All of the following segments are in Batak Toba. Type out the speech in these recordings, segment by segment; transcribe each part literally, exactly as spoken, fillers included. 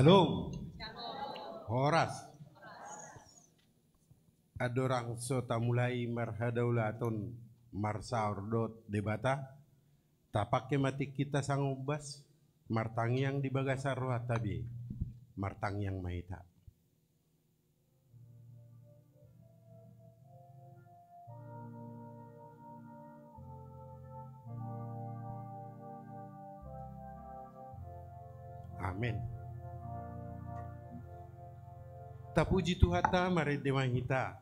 Syalom. Horas. Andorang so tamulai marhadaulaton marsaor dohot Debata, tapangke ma tingkinta sangombas, martangiang di bagasan rohanta be, martangiang ma hita. Amen. Tapuji Tuhanta, marende ma hita.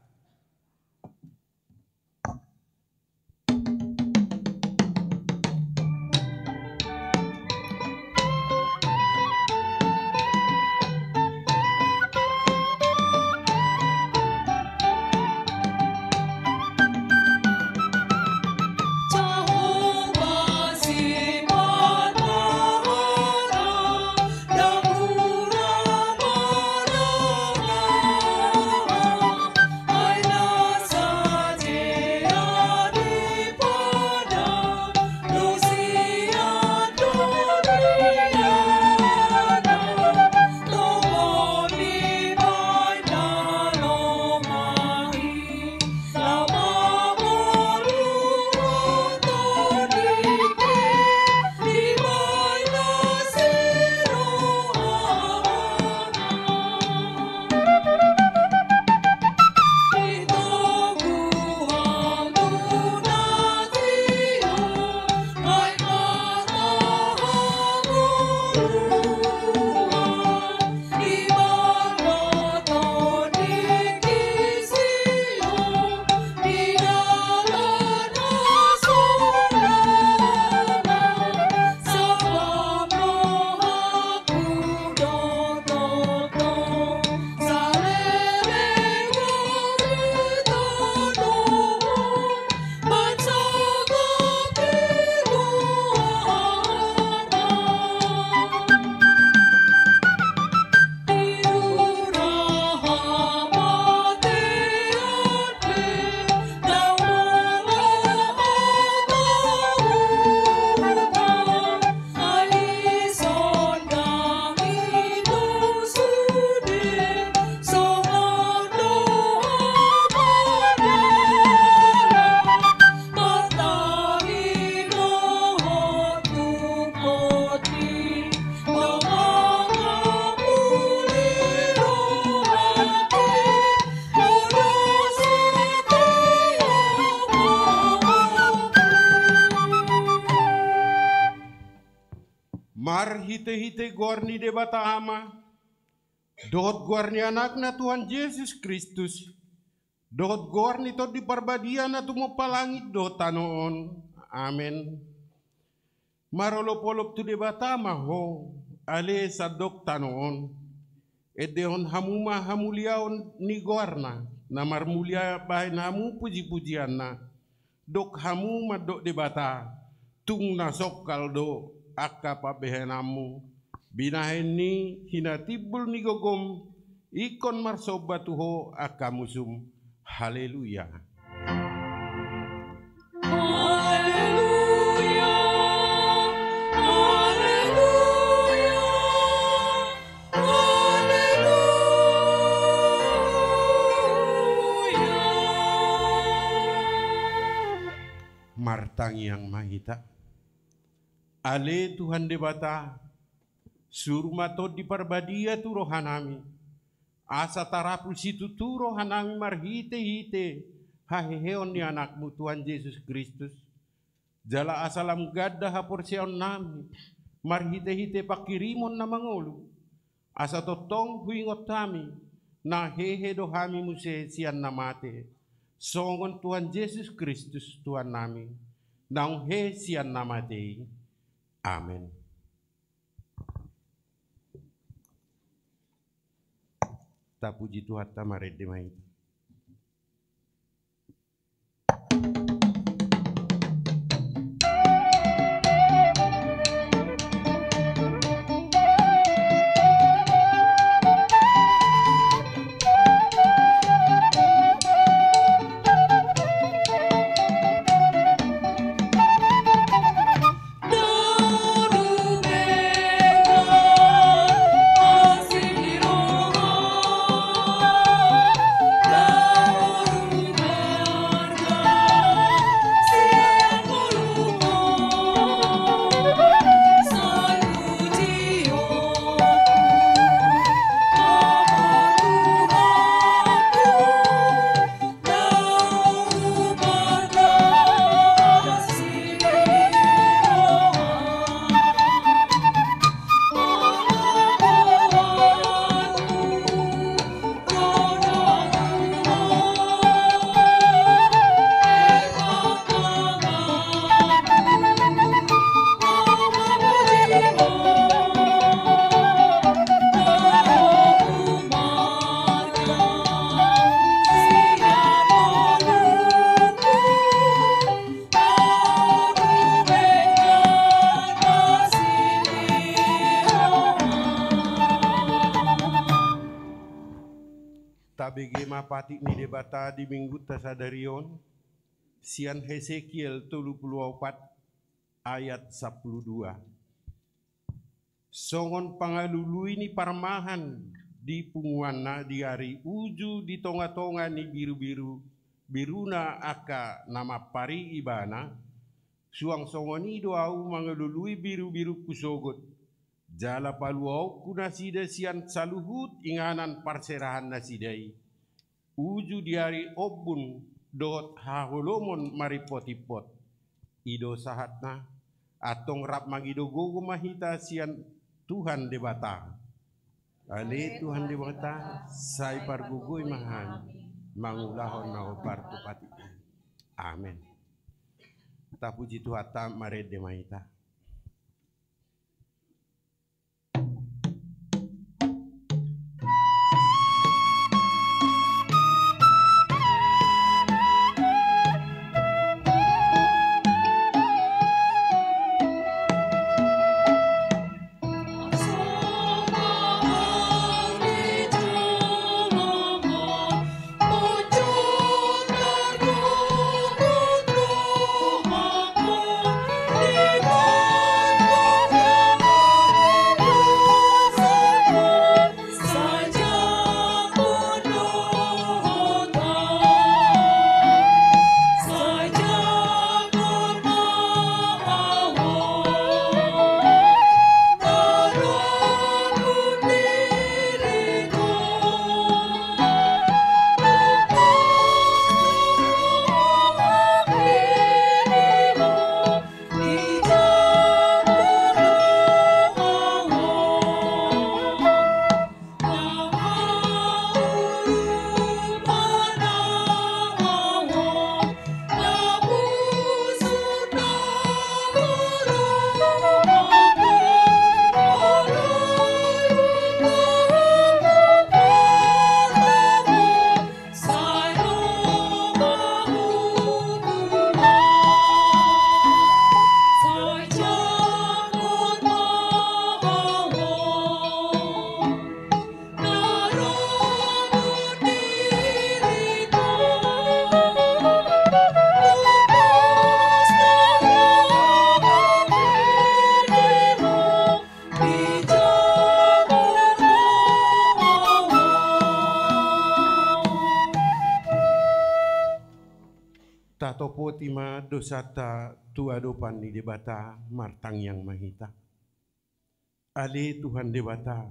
Marhitehite goar ni Debata Ama, dohot goar ni Anakna Tuhan Jesus Kristus, dohot goar ni Tondi Parbadia na tumompa langit dohot tano on. Amen. Marolopolop tu Debata ma ho, ale sandok tano on. Endehon hamu ma hamuliaon ni goarna, na marmulia bahen hamu pujipujianna. Dok hamu mandok Debata, tung na songkal do angka pambahenanmu. Binahen ni hinatimbul ni gogom, ingkon marsomba tu ho angka musum. Haleluya. Haleluya. Haleluya. Haleluya. Martangiang ma hita. Ale Tuhan Debata, suru ma Tondi Parbadia tu rohanami, asa tarapul situtu rohanami marhitehite haheheon ni Anakmu Tuhan Jesus Kristus. Jala asa lam ganda haporseaonnami marhitehite panghirimon na mangolu, asa tongtong huingot hami, na hehe do hami muse sian na mate, songon Tuhan Jesus Kristus Tuhannami, naung hehe sian na mate i. Amen. Tapuji Tuhanta, marende ma hita. Patik ni Debata di Minggunta sadari on, sian Hesekiel tolu pulu opat ayat sampulu dua. Songon pangalului ni parmahan di punguanna di ari uju di tongatonga ni birubiru, biruna angka na mampari ibana, suang songon i do Ahu mangalului birubirungku sogot, jala paluaonku nasida sian saluhut inganan parserahannasida i, uju di ari ombun dohot haholomon marimpotimpot. I do sahatna. Antong rap mangido gogo ma hita sian Tuhan Debata. Ale Tuhan Debata, sai pargogoi ma hami mangulahon na hombar tu patik i. Amen. Tapuji Tuhanta, marende ma hita. Tatopoti ma dosanta tu adopan ni Debata, martangiang ma hita. Ale Tuhan Debata,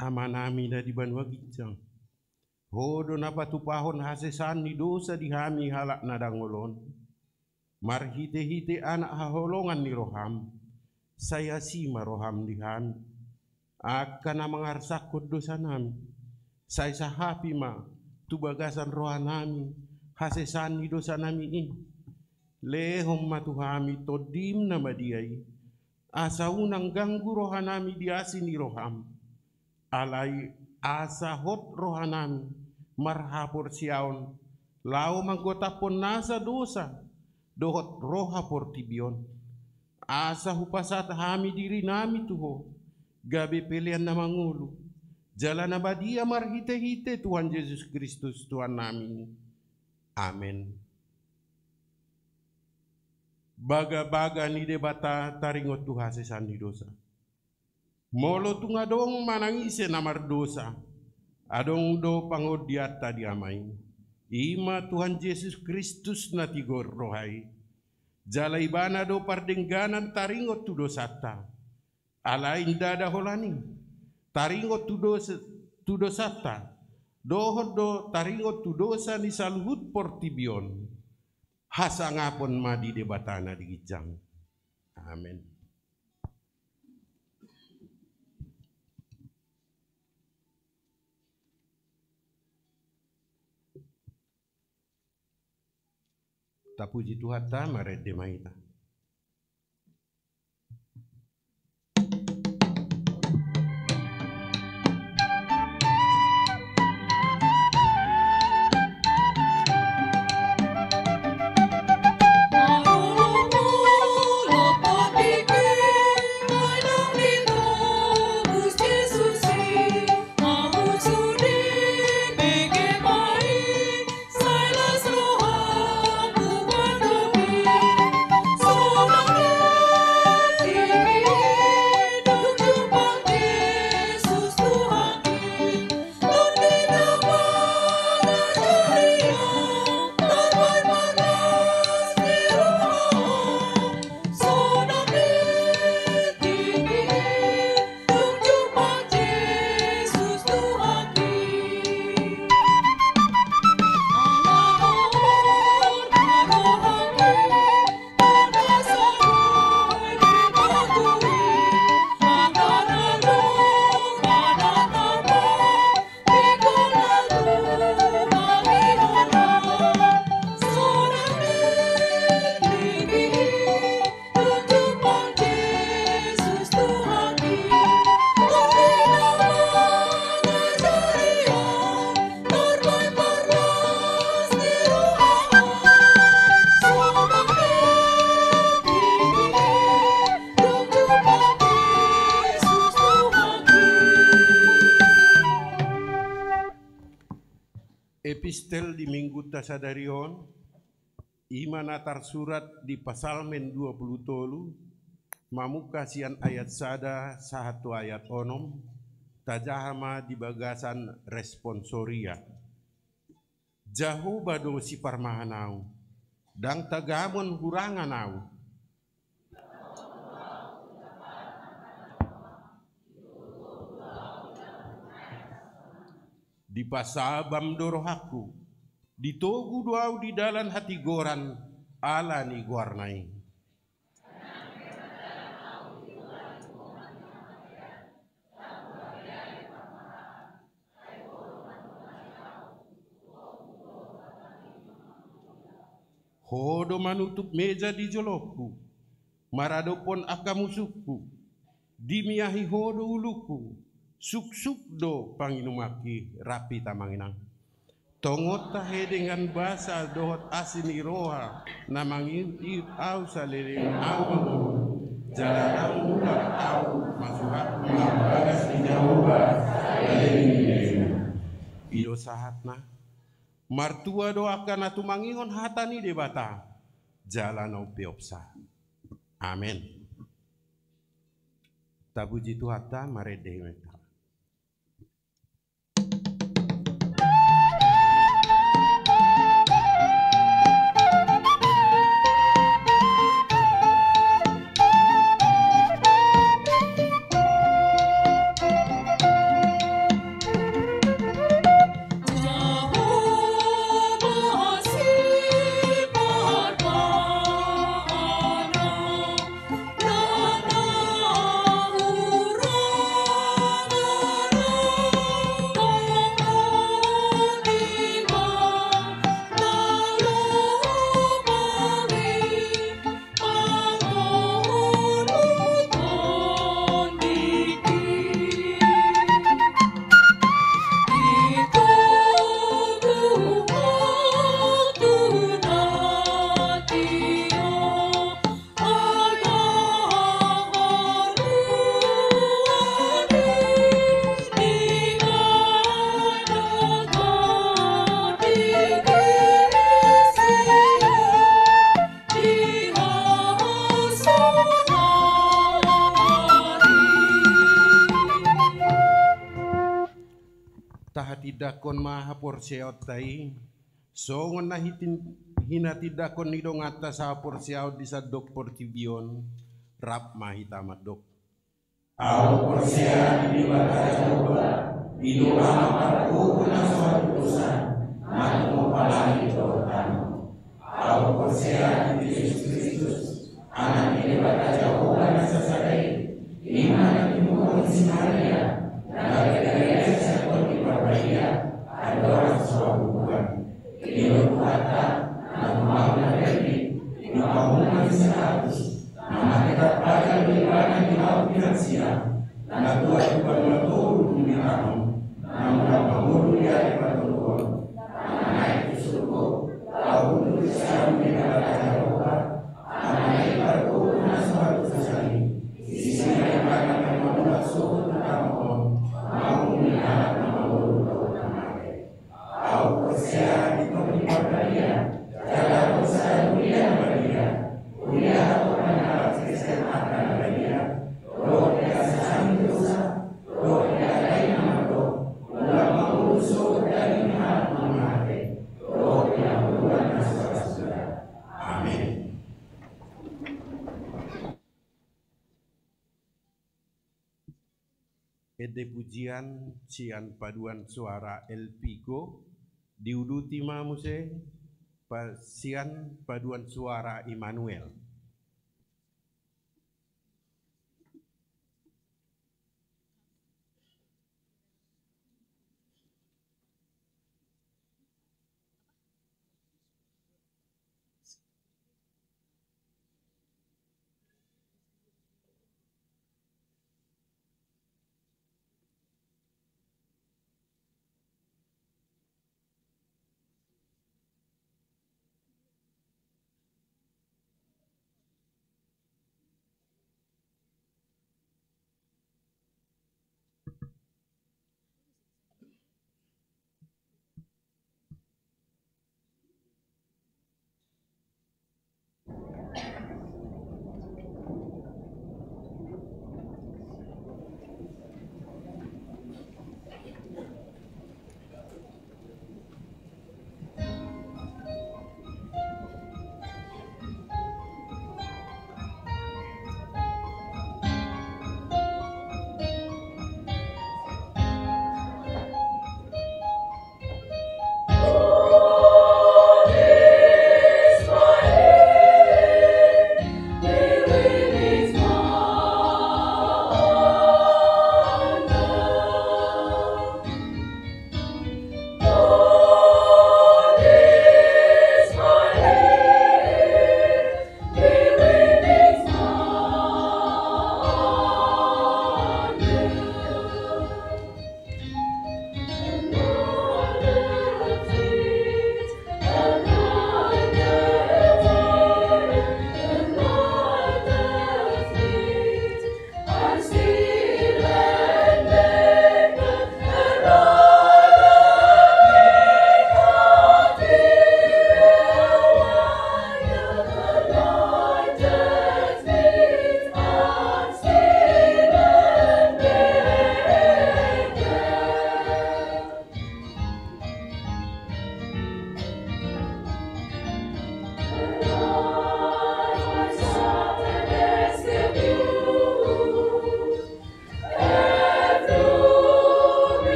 Amanami na di banua ginjang, Ho do na patupahon hasesaan ni dosa di hami halak na dangol on, marhitehite Anak haholongan ni roham. Sai asi ma roham di hami, angka na mangarsakhon dosanami. Sai sahapi ma tu bagasan rohanami hasesaan ni dosanami i. Lehon ma tu hami Tondim na badia i, asa unang ganggu rohanami di asi ni roham. Alai asa hot rohanami marhaporseaon, laho manggotaphon nasa dosa dohot roha portibi on. Asa hupasahat hami dirinami tu Ho, gabe pelean na mangolu jala na badia, marhitehite Tuhan Jesus Kristus Tuhannami. Amen. Bagabaga ni Debata taringot tu hasesaan ni dosa. Molo tung adong manang ise na mardosa, adong do pangondianta di Ama i, i ma Tuhan Jesus Kristus na tigor roha i. Jala Ibana do pardengganan taringot tu dosanta. Alai ndada holan i taringot tu dos-, tu dosanta, dohot do taringot tu dosa ni saluhut portibi on. Hasangapon ma di Debata na di ginjang. Amen. Tapuji Tuhanta, marende ma hita. Di minggunta sadari on, i ma na tarsurat di Psalmen dua pulu tolu, mamungka sian ayat sada sahat tu ayat onom, tajaha ma di bagasan responsoria. Jahowa do siparmahan ahu, ndang tagamon hurangan ahu. Dipasabam do rohangku, ditogu do ahu di dalan hatigoran ala ni goarna i. Ho do manutup meja di jolongku, maradophon angka musungku, dimiahi ho do ulungku, suksuk do panginumanki. Rap hita manginang. Tongon tahe dengan basa dohot asi ni roha na mangiut-iut ahu saleleng ahu mangolu, jala ndang mulak ahu masuhak mambagas di Jahowa saleleng ni lelengna. I do sahatna. Martua do angka na tumangihon hata ni Debata, jala na umpeopsa. Amen. Tapuji Tuhanta, marende hita. Tahatindangkon ma haporseaonta i, songon na hitin-, hinatindangkon ni donganta sahaporseaon di sandok portibi on. Rap ma hita mandok. Ahu porsea di Debata Jahowa, di Ama pargogo na so hatudosan, na tumompa langit dohot tano. Ahu porsea di Jesus Kristus, Anak ni Debata Jahowa na sasada i, i ma na tinubuhon si Maria, na gabe Debata sian Tondi Parbadia, andorang so haubuan. I do Tuhanta, na tumangihon na pir, na pamunguan sian atas, na manghetap pagal do Ibana di hau pinansia, na tua tu banua toru dung di tano, na mulak mangolu di ari patoluhon, na naek tu surgo, laho hundul di siamun ni Debata Jahowa, Ama ni pargogo na so hatudosan i. Disi ma Ibana na mamulak sogot tu tano on, mangolu ni halak na mangolu dohot na mate. Ahu porsea di Tondi Parbadia, jala ro sada Huria na badia, huria hatopan ni halak Kristen angka na badia, dohot di hasesaan ni dosa, dohot di hata i na mandok, mulak mangolu sogot daging ni halak na mate, dohot di hangoluan na so ra suda. Amen. Ende pujian sian paduan suara Elpigo, diuduti ma muse pa-, sian paduan suara Immanuel.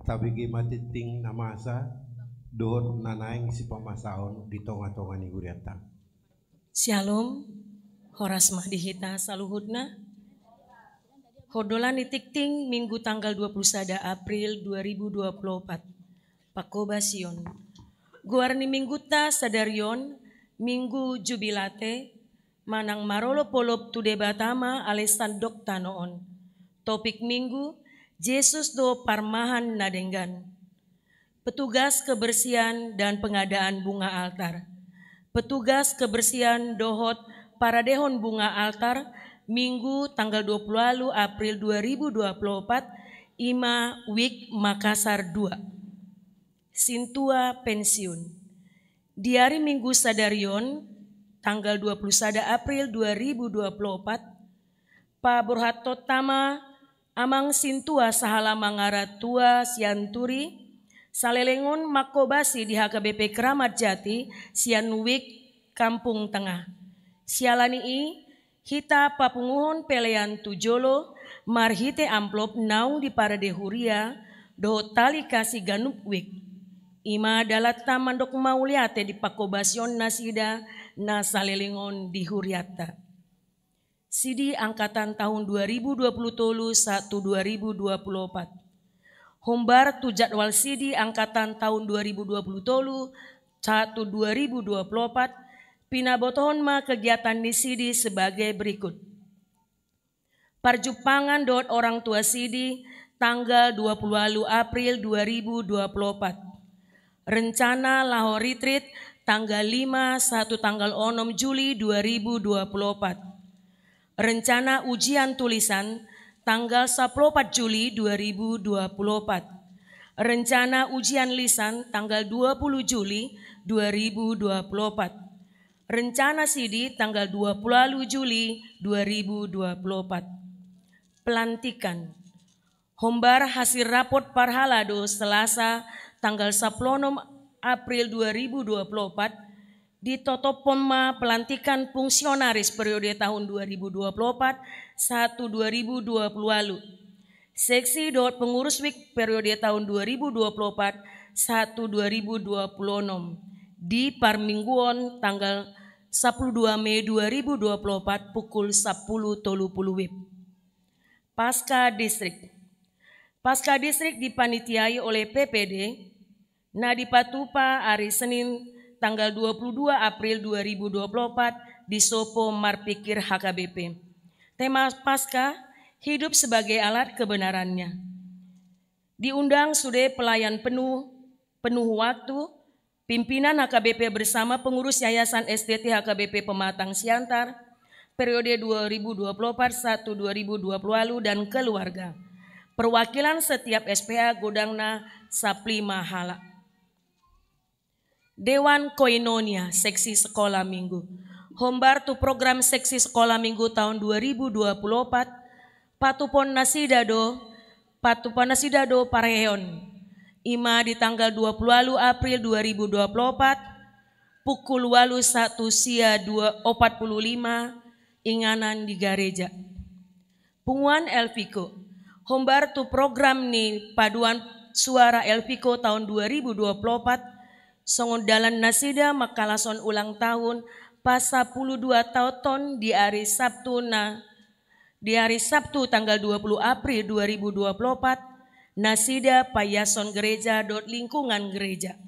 Tabege ma tingting na masa dohot na naeng sipamasaon di tonga-tonga ni hurianta. Syalom, horas ma di hita saluhutna. Hondolan ni tingting Minggu tanggal dua puluh sada April dua ribu dua puluh opat. Pangkobasion. Goar ni Minggunta sadari on, Minggu Jubilate, manang marolopolop tu Debata ma ale sandok tano on. Topik Minggu, Jesus do parmahan na denggan. Petugas kebersihan dan pengadaan bunga altar. Petugas kebersihan dohot paradehon bunga altar, Minggu tanggal dua puluh walu April dua ribu dua puluh opat, ima Wik Makassar dua. Sintua pensiun. Di ari Minggu sadari on, tanggal dua puluh sada April dua ribu dua puluh opat, paborhatonta ma amang sintua sahala mangaratua sian Turi, saleleng on mangkobasi di H K B P Keramat Jati sian Wik Kampung Tengah. Siala ni i, hita papunguhon pelean tu jolo marhite amplop naung diparade huria dohot tali kasi ganup Wik. Ima dalanta mandok mauliate di pangkobasion nasida na saleleng on di hurianta. Sidi angkatan tahun dua ribu dua puluh tolu sahat tu dua ribu dua puluh opat. Hombar tu jadwal sidi angkatan tahun dua ribu dua puluh tolu sahat tu dua ribu dua puluh opat, pinabotohon ma kegiatan ni sidi sebagai berikut. Parjumpangan dohot orang tua sidi tanggal dua puluh walu April dua ribu dua puluh opat. Rencana laho retreat tanggal lima sahat tu tanggal onom Juli dua ribu dua puluh opat. Rencana ujian tulisan tanggal sampulu opat Juli dua ribu dua puluh opat. Rencana ujian lisan tanggal dua puluh Juli dua ribu dua puluh opat. Rencana sidi tanggal dua puluh walu Juli dua ribu dua puluh opat. Pelantikan. Hombar hasil rapot parhalado Selasa tanggal sampulu onom April dua ribu dua puluh opat, ditotophon ma pelantikan fungsionaris periode tahun dua ribu dua puluh opat sahat tu dua ribu dua puluh walu. Seksi dohot pengurus Wik periode tahun dua ribu dua puluh opat sahat tu dua ribu dua puluh onom di parmingguon tanggal sampulu dua Mei dua ribu dua puluh opat pukul sampulu tolu puluh WIB. Pasca Distrik. Pasca Distrik dipanitiai oleh P P D, na dipatupa ari Senin tanggal dua puluh dua April dua ribu dua puluh opat di Sopo Marpikir H K B P. Tema Pasca, hidup sebagai alat kebenarannya. Diundang sude pelayan penuh, penuh waktu, pimpinan H K B P bersama pengurus Yayasan S T T H K B P Pematang Siantar, periode dua ribu dua puluh empat sahat tu dua ribu dua puluh walu dan keluarga. Perwakilan setiap S P A godangna saplima halak. Dewan Koinonia, seksi sekolah minggu. Hombar tu program seksi sekolah minggu tahun dua ribu dua puluh empat, patupahon nasida do, patupahon nasida do parheheon. Ima di tanggal dua puluh walu April dua ribu dua puluh empat, pukul walu sahat tu sia dua, opat puluh lima, inganan di gareja. Punguan Elviko. Hombar tu program ni paduan suara Elviko tahun dua ribu dua puluh empat, songon dalan nasida mangkalashon ulang tahun pasampulu dua taonhon di ari Sabtu na, di ari Sabtu tanggal dua puluh April dua ribu dua puluh empat, nasida paiashon gereja dohot lingkungan gereja.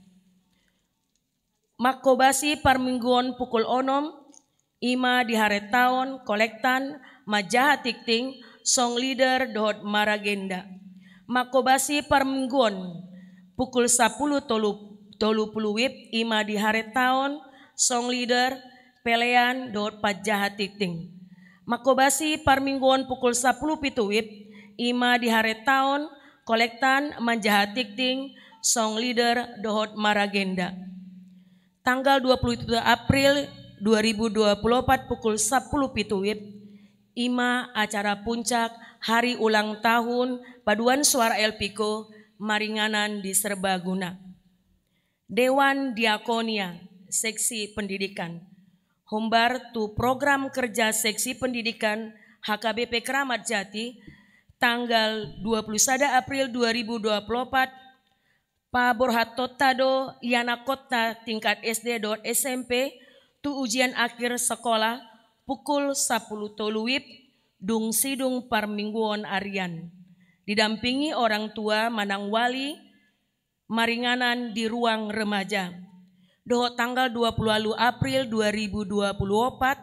Mangkobasi parmingguon pukul onom, ima di harentaon, kolektan, manjaha tingting, song leader dohot maragenda. Mangkobasi parmingguon pukul sampulu tolu, tolu puluh WIB, ima di harentaon, song leader, pelean dohot panjaha tingting. Mangkobasi parmingguon pukul sampulu pitu WIB, ima di harentaon, kolektan, manjaha tingting, song leader dohot maragenda. Tanggal dua puluh tujuh April dua ribu dua puluh empat pukul sampulu pitu WIB, ima acara puncak hari ulang tahun paduan suara Elviko maringanan di Serbaguna. Dewan Diakonia, seksi pendidikan. Hombar tu program kerja seksi pendidikan H K B P Keramat Jati, tanggal dua puluh sada April dua ribu dua puluh empat, Paborhathonta do ianakkonta tingkat S D dohot S M P tu ujian akhir sekolah pukul sampulu tolu wib dung sidung parmingguon arian, didampingi orang tua manang wali maringanan di ruang remaja. Dohot tanggal dua puluh walu April dua ribu dua puluh opat,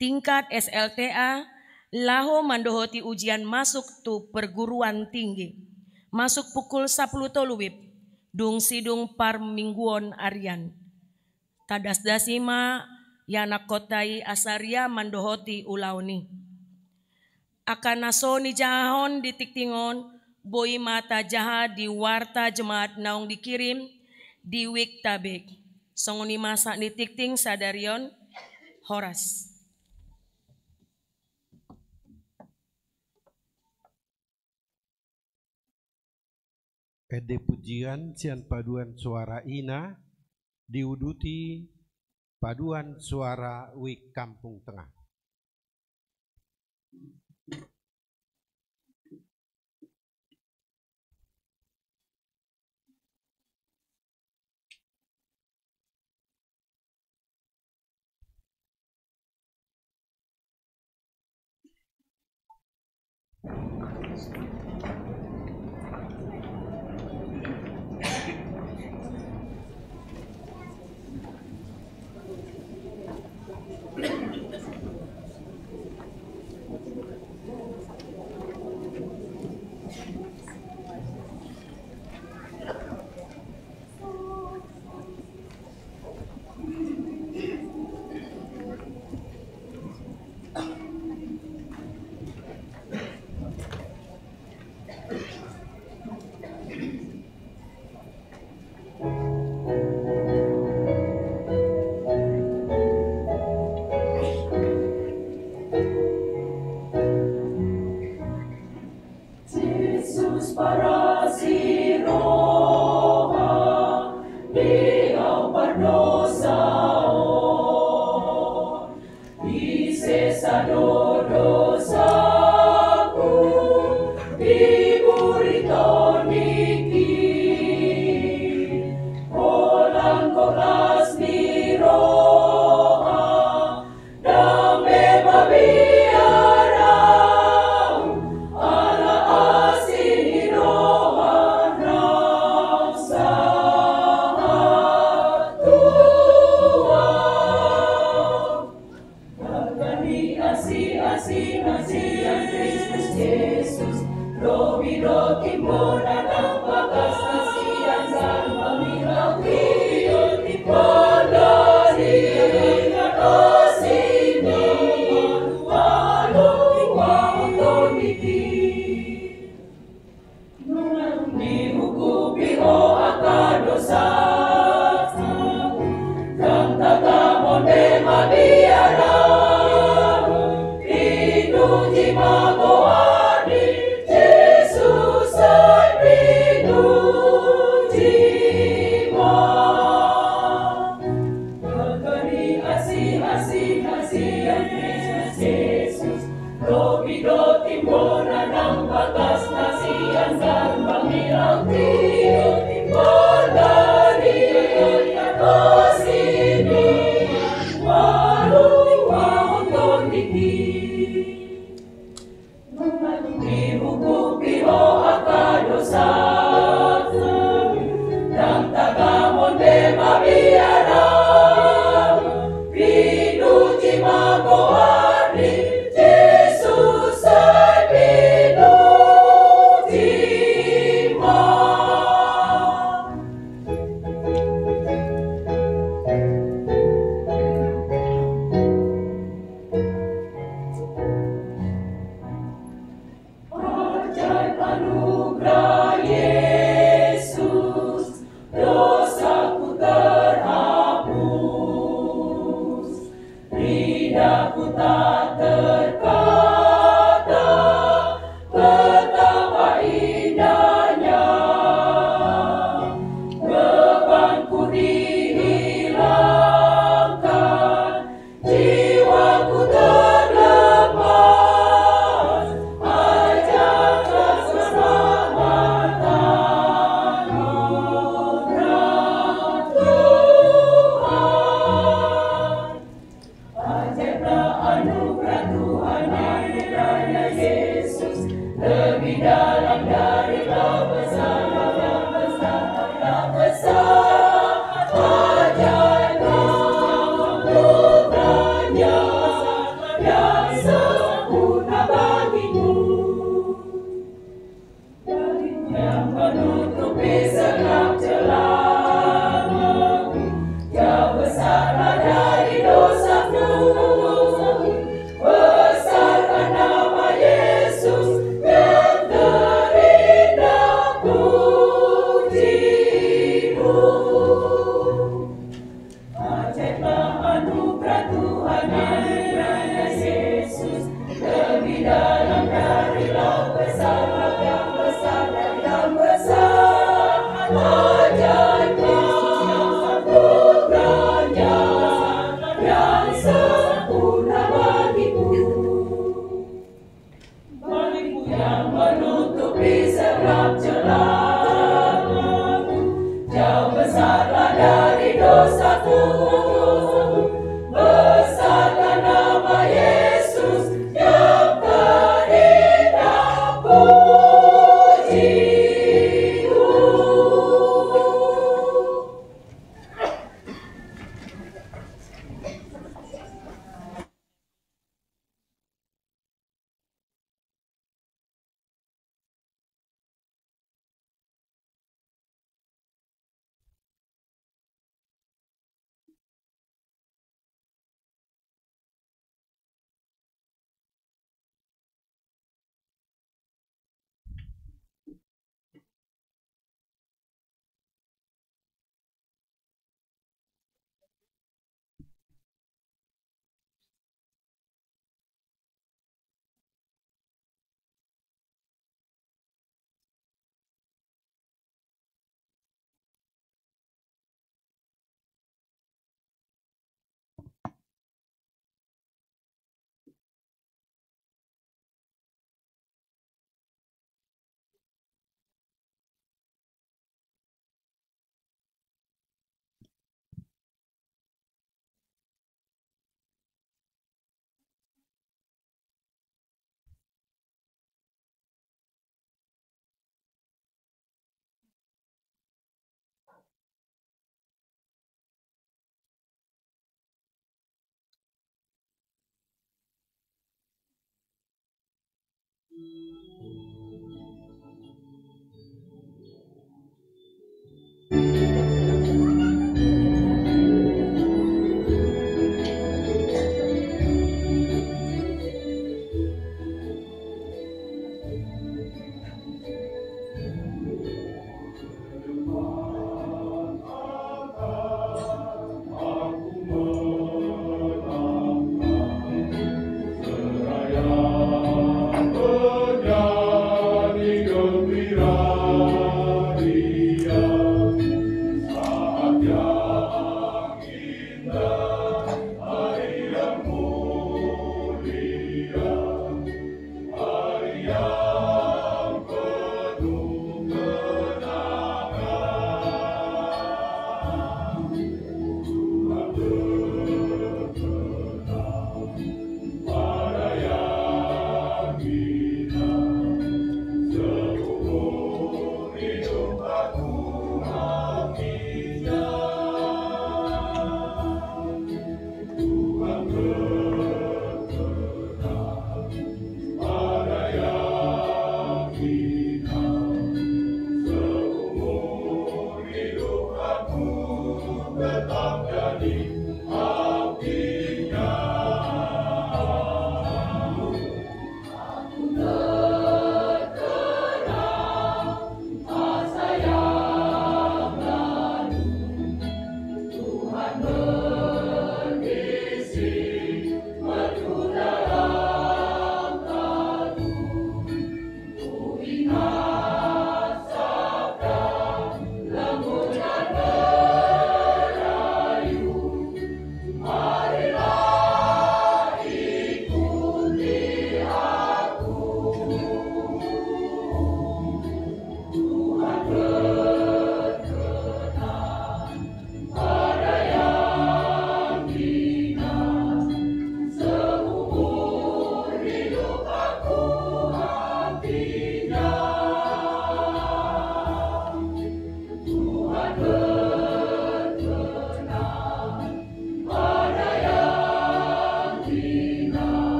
tingkat S L T A laho mandohoti ujian masuk tu perguruan tinggi, masuk pukul sampulu tolu wib dung sidung parmingguon arian. Tadasdasi ma ianakkonta i asa ria mandohoti ulaon i. Angka na so nijahahon di tingting on boi ma tajaha di warta jemaat naung dikirim di Wiktabek. Songon i ma sahat ni tingting sadari on. Horas. Ende pujian sian paduan suara i na diuduti paduan suara Wik Kampung Tengah.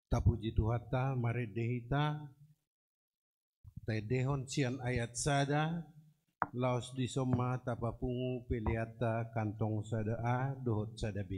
Tapuji Tuhanta, marende hita, taendehon sian ayat sada, laos dison ma tapapungu peleanta kantong sada A dohot sada B.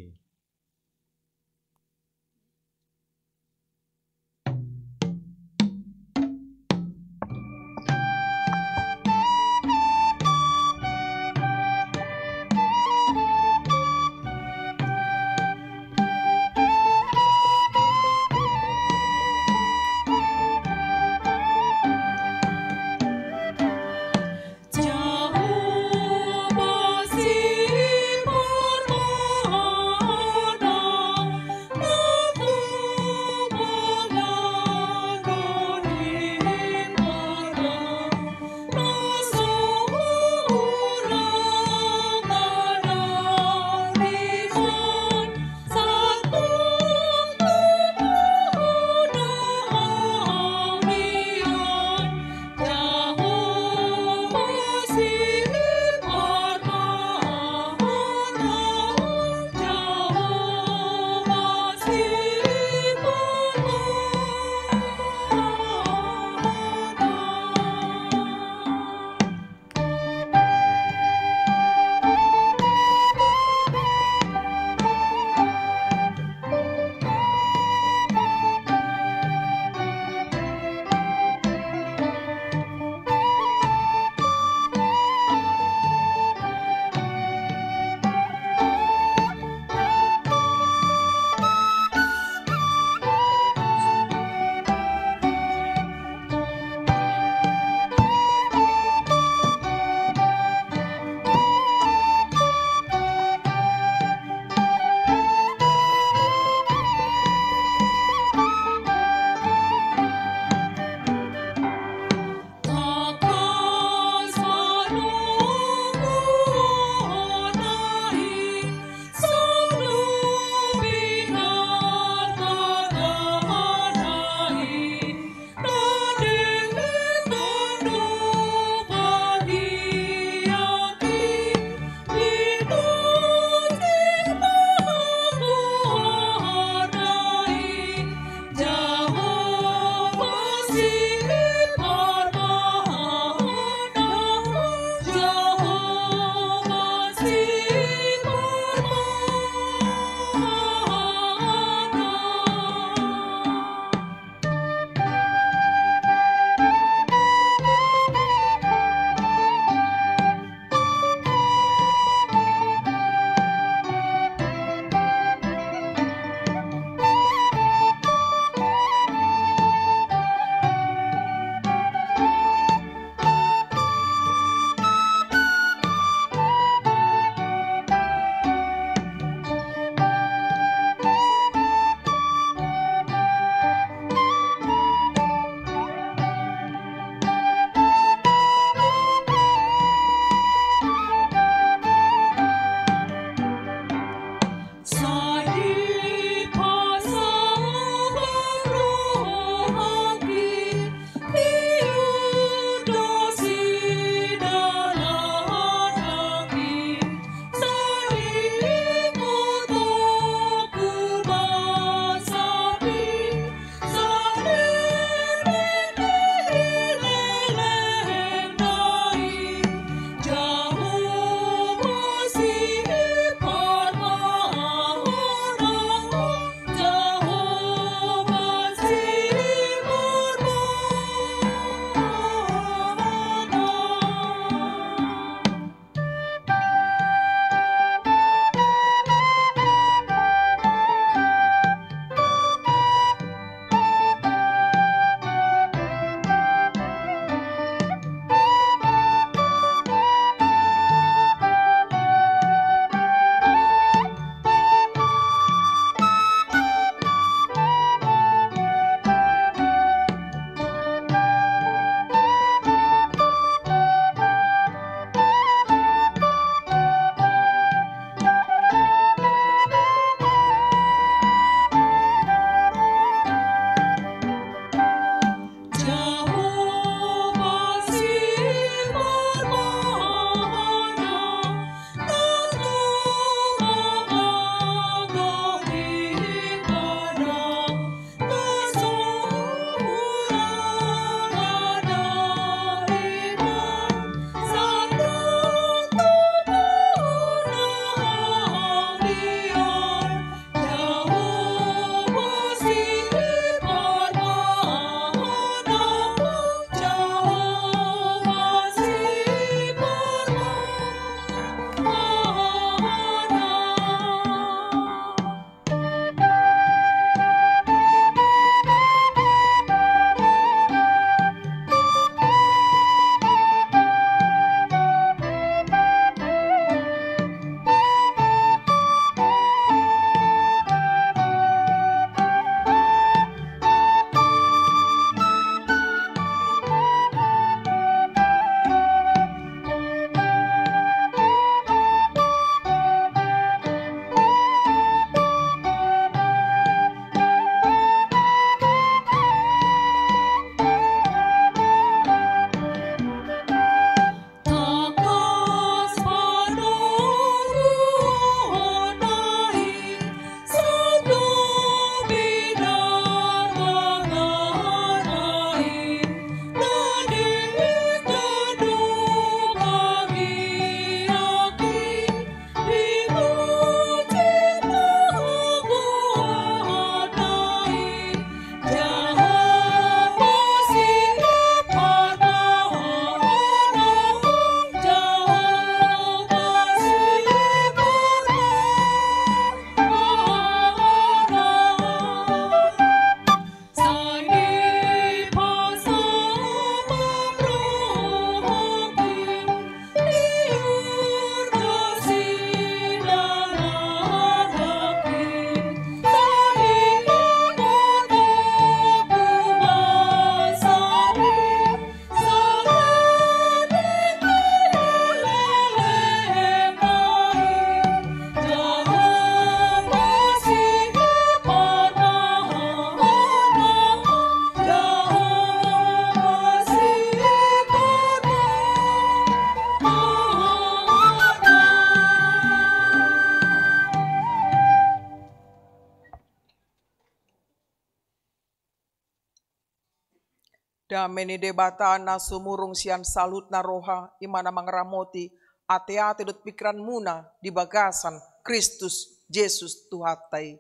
Dame ni Debata na sumurung sian saluhutna roha, i ma na mangaramoti ateate dohot pingkiranmuna di bagasan Kristus Jesus Tuhanta i.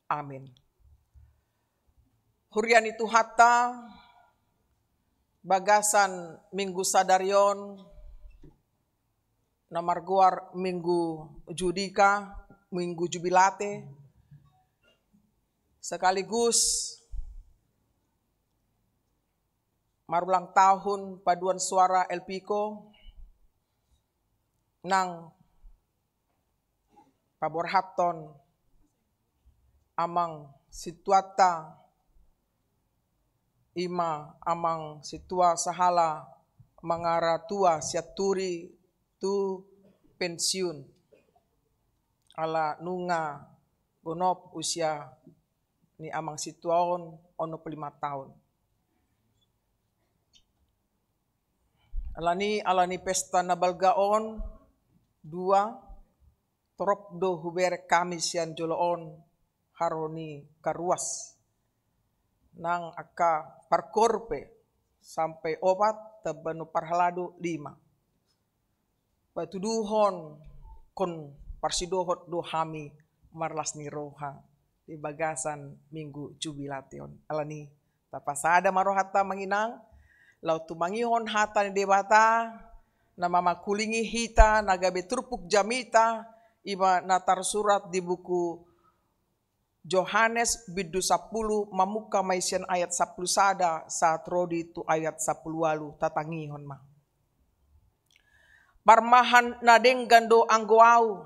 Amin. Huria ni Tuhanta, bagasan minggu sadari on na margoar Minggu Judika, Minggu Jubilate, sekaligus marulang tahun paduan suara Elpiko, nang paborhathon amang situata, i ma amang situa sahala mangaratua sian turi tu pensiun, ala nunga gonop usia ni amang situa on onom pulu lima taon. Alani, alani pesta na balga on, dua, torop do hubereng hami sian jolo on haroro ni karuas. Nang angka parkorpe sampai opat, tamba na parhalado lima. Patuduhon, ingkon parsidohot do hami marlas ni roha di bagasan Minggu Jubilate on. Alani, tapasada ma rohanta amang inang, laho tumangihon hata ni Debata na mamangkulingi hita na gabe turpuk jamita, i ma na tarsurat di buku Johannes bindu sampulu, mamungka ma i sian ayat sampulu sada sahat ro di tu ayat sampulu ualu. Tatangihon ma. Parmahan na denggan do anggo Ahu.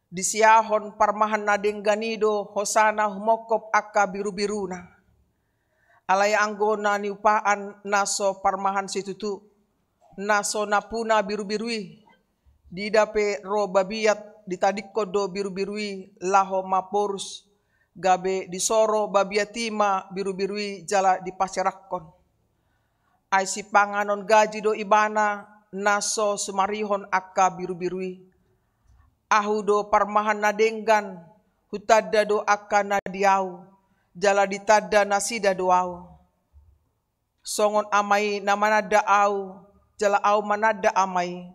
Disiahon parmahan na denggan i do hosana humongkop angka birubiruna. Alai anggo na niupaan na so parmahan situtu, na so nampuna birubiru i, diida pe ro babiat, ditadingkon do birubiru i laho mamporus, gabe disoro babiat i ma birubiru i jala dipaserakkon. Ai sipanganon gaji do ibana na so sumarihon angka birubiru i. Ahu do parmahan na denggan, hutanda do angka na di Ahu, jala ditanda nasida do Ahu. Songon Ama i na mananda Ahu, jala Ahu mananda Ama i,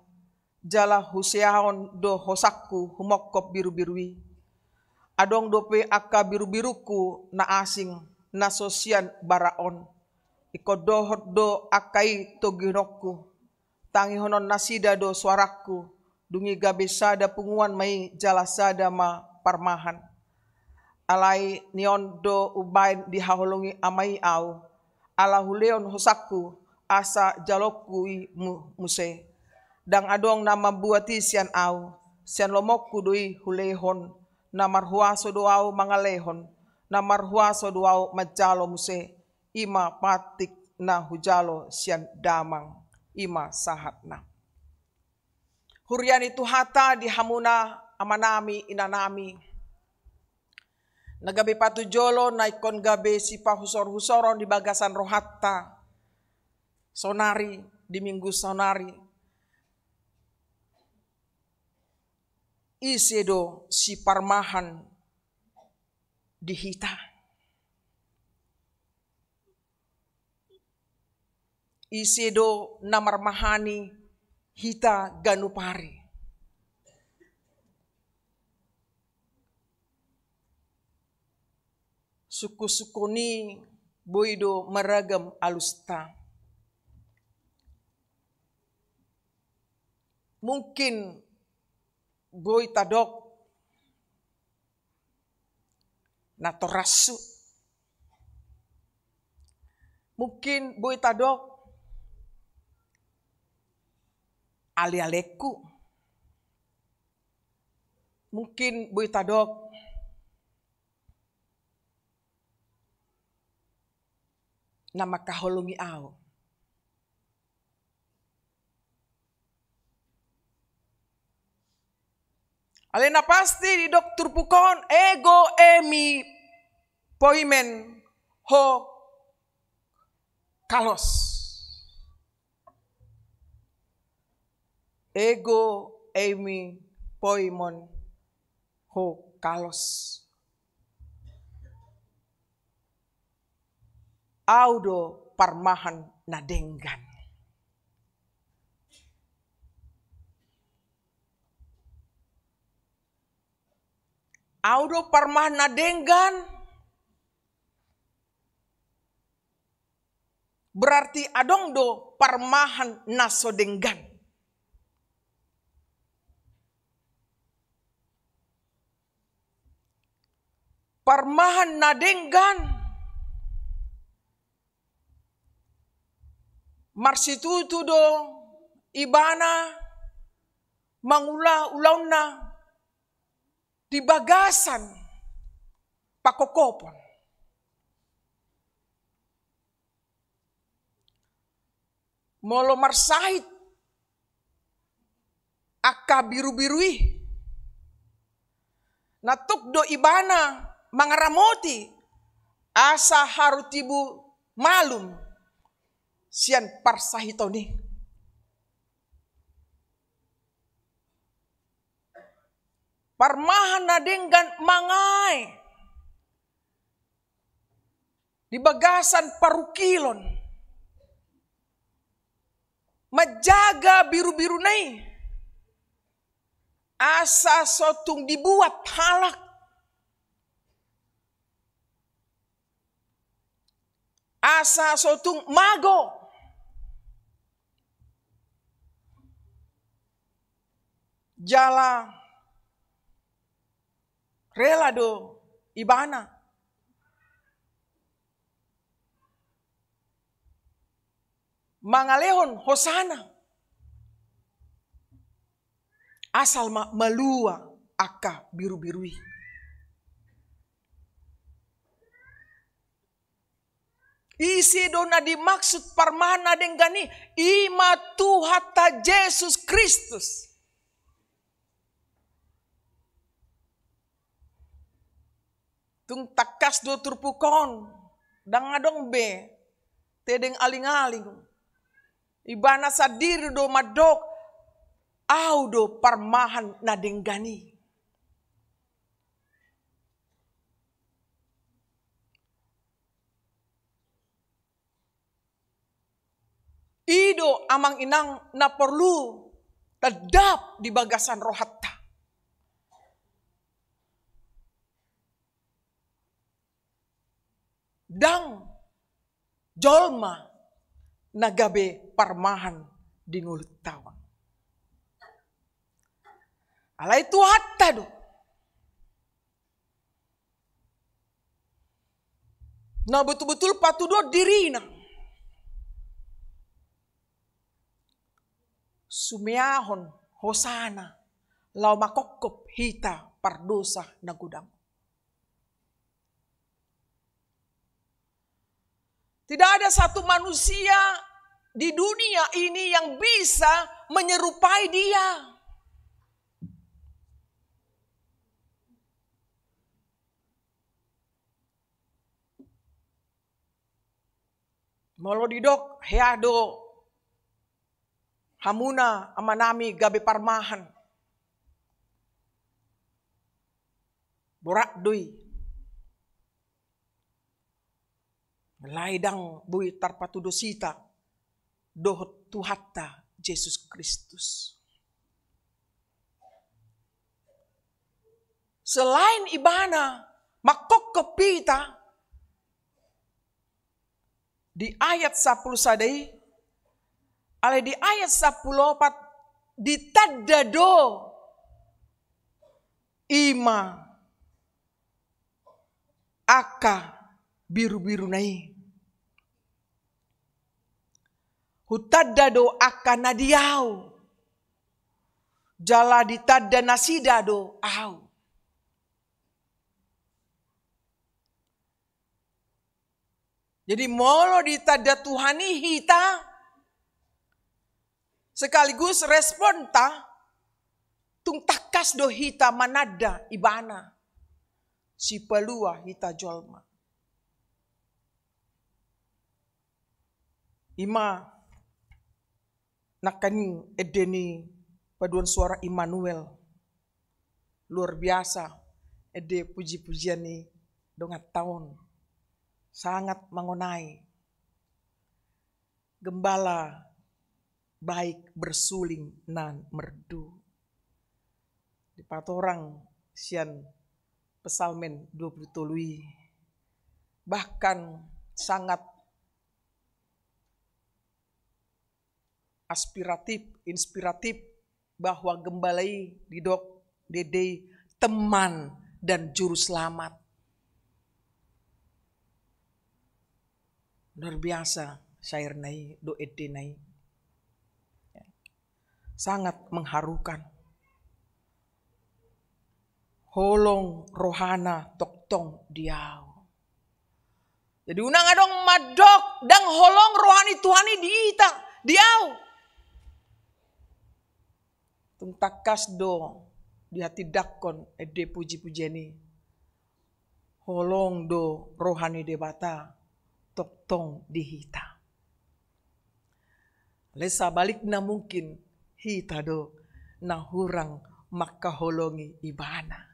jala huseahon do hosangku humongkop birubiru i. Adong dope angka birubirungku na asing, na so sian bara on. Ingkon dohot do angka i togihononku. Tangihonon nasida do soarangku, dung i gabe sada punguan ma i jala sada ma parmahan. Alai nion do umbaen dihaholongi Ama i Ahu, ala hulehon hosangku, asa jaloonku i mu-, muse. Ndang adong na mambuat i sian Ahu, sian lomoku do i hulehon, na marhuaso do Ahu mangalehon, na marhuaso do Ahu manjalo muse, i ma patik na hujalo sian Damang, i ma sahatna. Huria ni Tuhanta, di hamuna amanami, inanami, na gabe patujolo, na ingkon gabe sipahusor-husoron di bagasan rohanta saonari, di Minggu saonari. Ise do siparmahan di hita? Ise do na marmahani hita ganup ari? Sungkun-sungkun i boi do maragam alusta. Mungkin boi tadok natorashu. Mungkin boi tadok alealengku. Mungkin boi tadok na mangkaholongi ahu. Alai na pasti didok turpuk on, ego eimi poimen ho kalos. Ego eimi poimen ho kalos. Au do parmahan na denggan. Au do parmahan na denggan, berarti adong do parmahan na so denggan. Parmahan na denggan marsitutu do ibana mangula ulaonna di bagasan pangkophopon. Molo marsahit angka birubiru i, na tuk do ibana mangaramoti asa haru tibu malum sian parsahiton i. Parmahan na denggan mangae di bagasan parungkilon, manjaga birubiruna i asa so tung dibuat halak, asa so tung mago. Jala rela do ibana mangalehon hosana asal ma malua angka birubiru i. Ise do na dimaksud parmahan na denggan i? I ma Tuhanta Jesus Kristus. Tung tangkas do turpuk on, ndang adong be tedeng alingaling. Ibana sandiri do mandok, au do parmahan na denggan i. I do amang inang na porlu tadap di bagasan rohanta. Ndang jolma na gabe parmahan di ngolunta on. Alai Tuhanta do na botul-botul patuduhon dirina, sumeahon hosana laho mangkophop hita pardosa na godang. Tidak ada satu manusia di dunia ini yang bisa menyerupai Dia. Molo didok hea do hamuna amanami gabe parmahan, borat do i. Alai ndang boi tarpatudos hita dohot Tuhanta Jesus Kristus. Selain Ibana mangkophop hita di ayat sampulu sada i, alai di ayat sampulu opat ditanda do i ma angka birubiruna i. Hutanda do angka na di Ahu, jala ditanda nasida do Ahu. Jadi molo ditanda Tuhan i hita, sekaligus responta, tung tangkas do hita mananda Ibana, Sipalua hita jolma. I ma nangkaning ende ni paduan suara Immanuel. Luar biasa ende puji-pujian ni donganta on. Sangat mangonai. gembala baik bersuling na merdu. Dipatorang sian Psalmen dua puluh tolu i, bahkan sangat aspiratif, inspiratif, bahwa gembala i didok, didok teman dan juru selamat. Luar biasa syairna i dohot endena i. Sangat mengharukan. Holong rohana tongtong di ahu. Jadi unang adong mandok ndang holong roha ni Tuhan i di hita, di ahu. Tung tangkas do dihatindangkon ende puji-pujian i. Holong do roha ni Debata tongtong di hita. Alai sabalikna mungkin hita do na hurang mangkaholongi Ibana.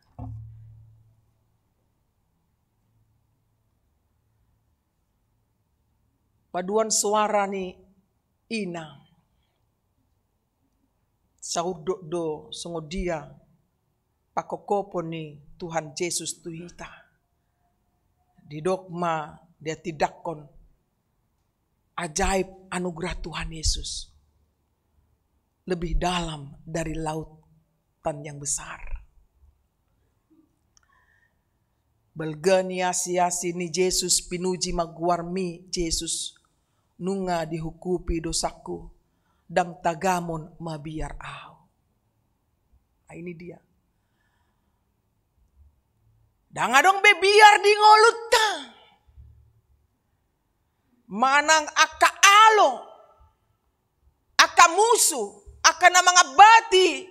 Paduan suara ni ina. Saurdot do songon dia pangkophopon ni Tuhan Jesus tu hita. Didok ma, dihatindangkon ajaib anugerah Tuhan Yesus lebih dalam dari lautan yang besar. Balga ni asi-asi ni Jesus, pinuji ma goarmi Jesus, nunga dihukupi dosaku, ndang tagamon mabiar ahu. Nah, ini dia. Ndang adong be biar di ngolunta. Manang angka alo, angka musu, angka na mangambati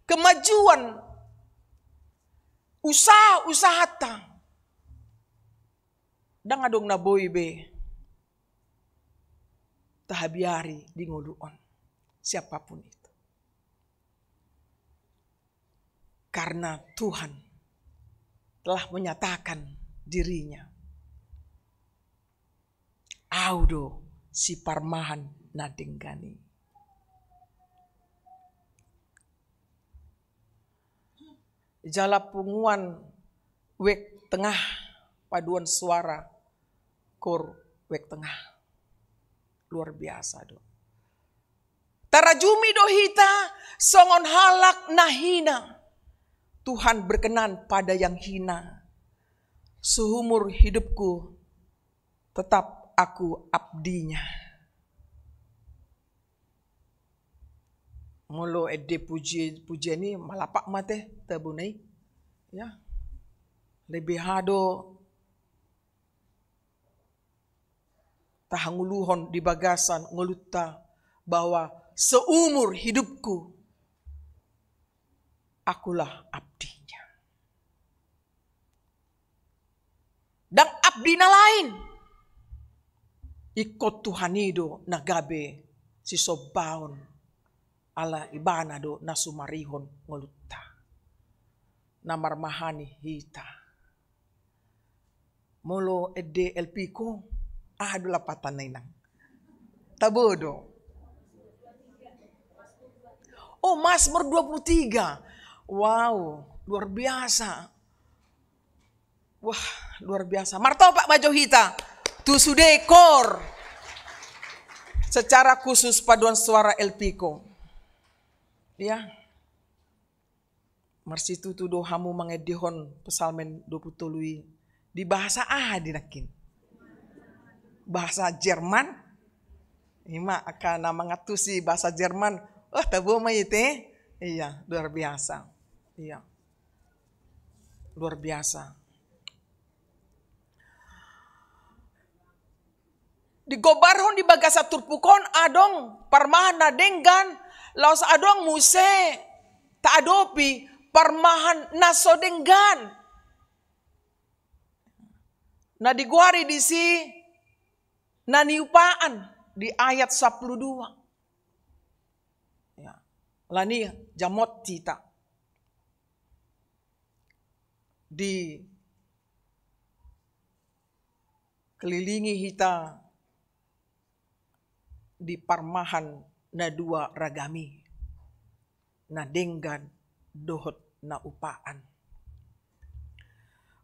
kemajuan usaha-usahanta. Ndang adong na boi be tahabiari di ngolu on, siapapun itu. Karena Tuhan telah menyatakan dirinya. Ahu do siparmahan na denggan i. Jala punguan wek tengah, paduan suara kor wek tengah. Luar biasa do. Tarajumi do hita songon halak na hina. Tuhan berkenan pada yang hina. Seumur hidupku tetap aku abdinya. Molo ende puji, pujian i malapak ma te tabona i. Ya. Lebih hado tahangoluhon di bagasan ngolunta bahwa seumur hidupku akulah abdinya. Ndang abdi na lain. Ingkon Tuhan i do na gabe sisombaon, ala Ibana do na sumarihon ngolunta, na marmahani hita. Molo ende Elpiko, aha do lapatanna, Inang? Tabo do. Oh, Mazmur dua puluh tiga. Wow, luar biasa. Wah, luar biasa. Martopak ma jo hita tu sude kor. Secara khusus paduan suara Elpiko. Ya. Marsitutu do hamu mangendehon Psalmen dua puluh tolu i di bahasa aha di nangkin? Bahasa Jerman? Ima angka na mangantusi bahasa Jerman. Oh, tabo ma i te. Iya, luar biasa. Iya. Luar biasa. Digombarhon di bagasan turpuk on adong parmahan na denggan, laos adong muse taadopi parmahan na so denggan. Na digoari disi na niupaan di ayat sampulu dua. Ya. Alani i jamot hita. Dikelilingi hita di parmahan na dua ragam i, na denggan dohot na upaan.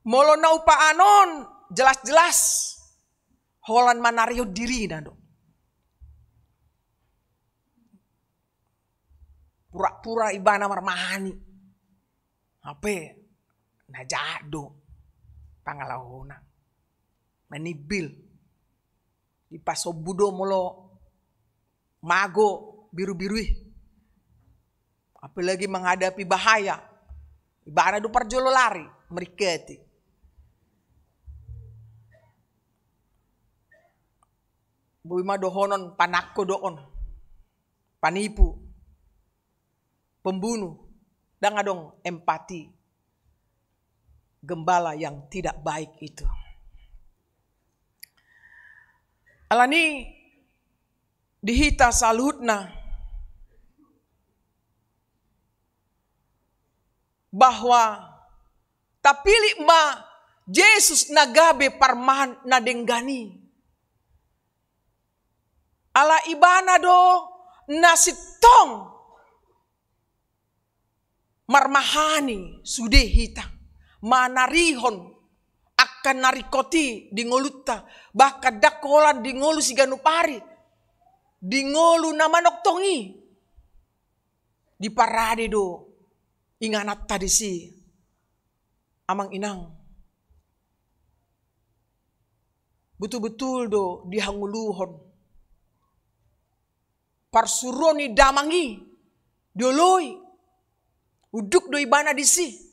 Molo na upaan on jelas-jelas holan manarihon dirina do. Pura-pura ibana marmahan i. Hape na jahat do pangalahona. Manimbil. Dipasombu do molo mago biru-biru i. Apalagi menghadapi bahaya. Ibana do parjolo lari, meringketi. Boi ma dohonon panangko do on. Panipu. Pembunuh. Ndang adong empati. Gembala yang tidak baik itu. Alani di hita saluhutna bahwa tapillit ma Jesus na gabe parmahan na denggan i. Ala ibana do na sintong marmahani sude hita, manarihon angka na ringkot i di ngolunta, bahkan ndang holan di ngolu siganup ari, di ngolu na manongtong i. Diparade do ingananta disi, amang inang. Betul-betul do dihangoluhon parsuruon ni damang i, dioloi, unduk do ibana disi.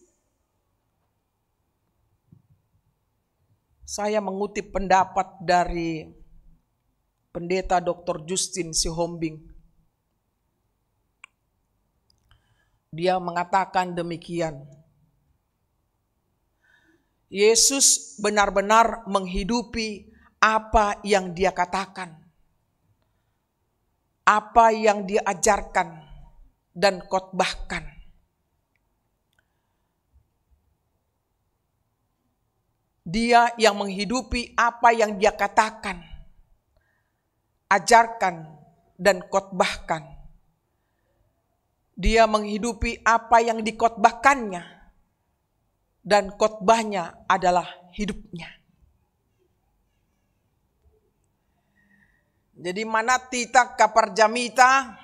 Saya mengutip pendapat dari Pendeta Doktor Justin Sihombing. Dia mengatakan demikian. Yesus benar-benar menghidupi apa yang dia katakan, apa yang dia ajarkan dan khotbahkan. Dia yang menghidupi apa yang dia katakan, ajarkan, dan khotbahkan. Dia menghidupi apa yang dikhotbahkannya, dan khotbahnya adalah hidupnya. Jadi, manat hita angka parjamita,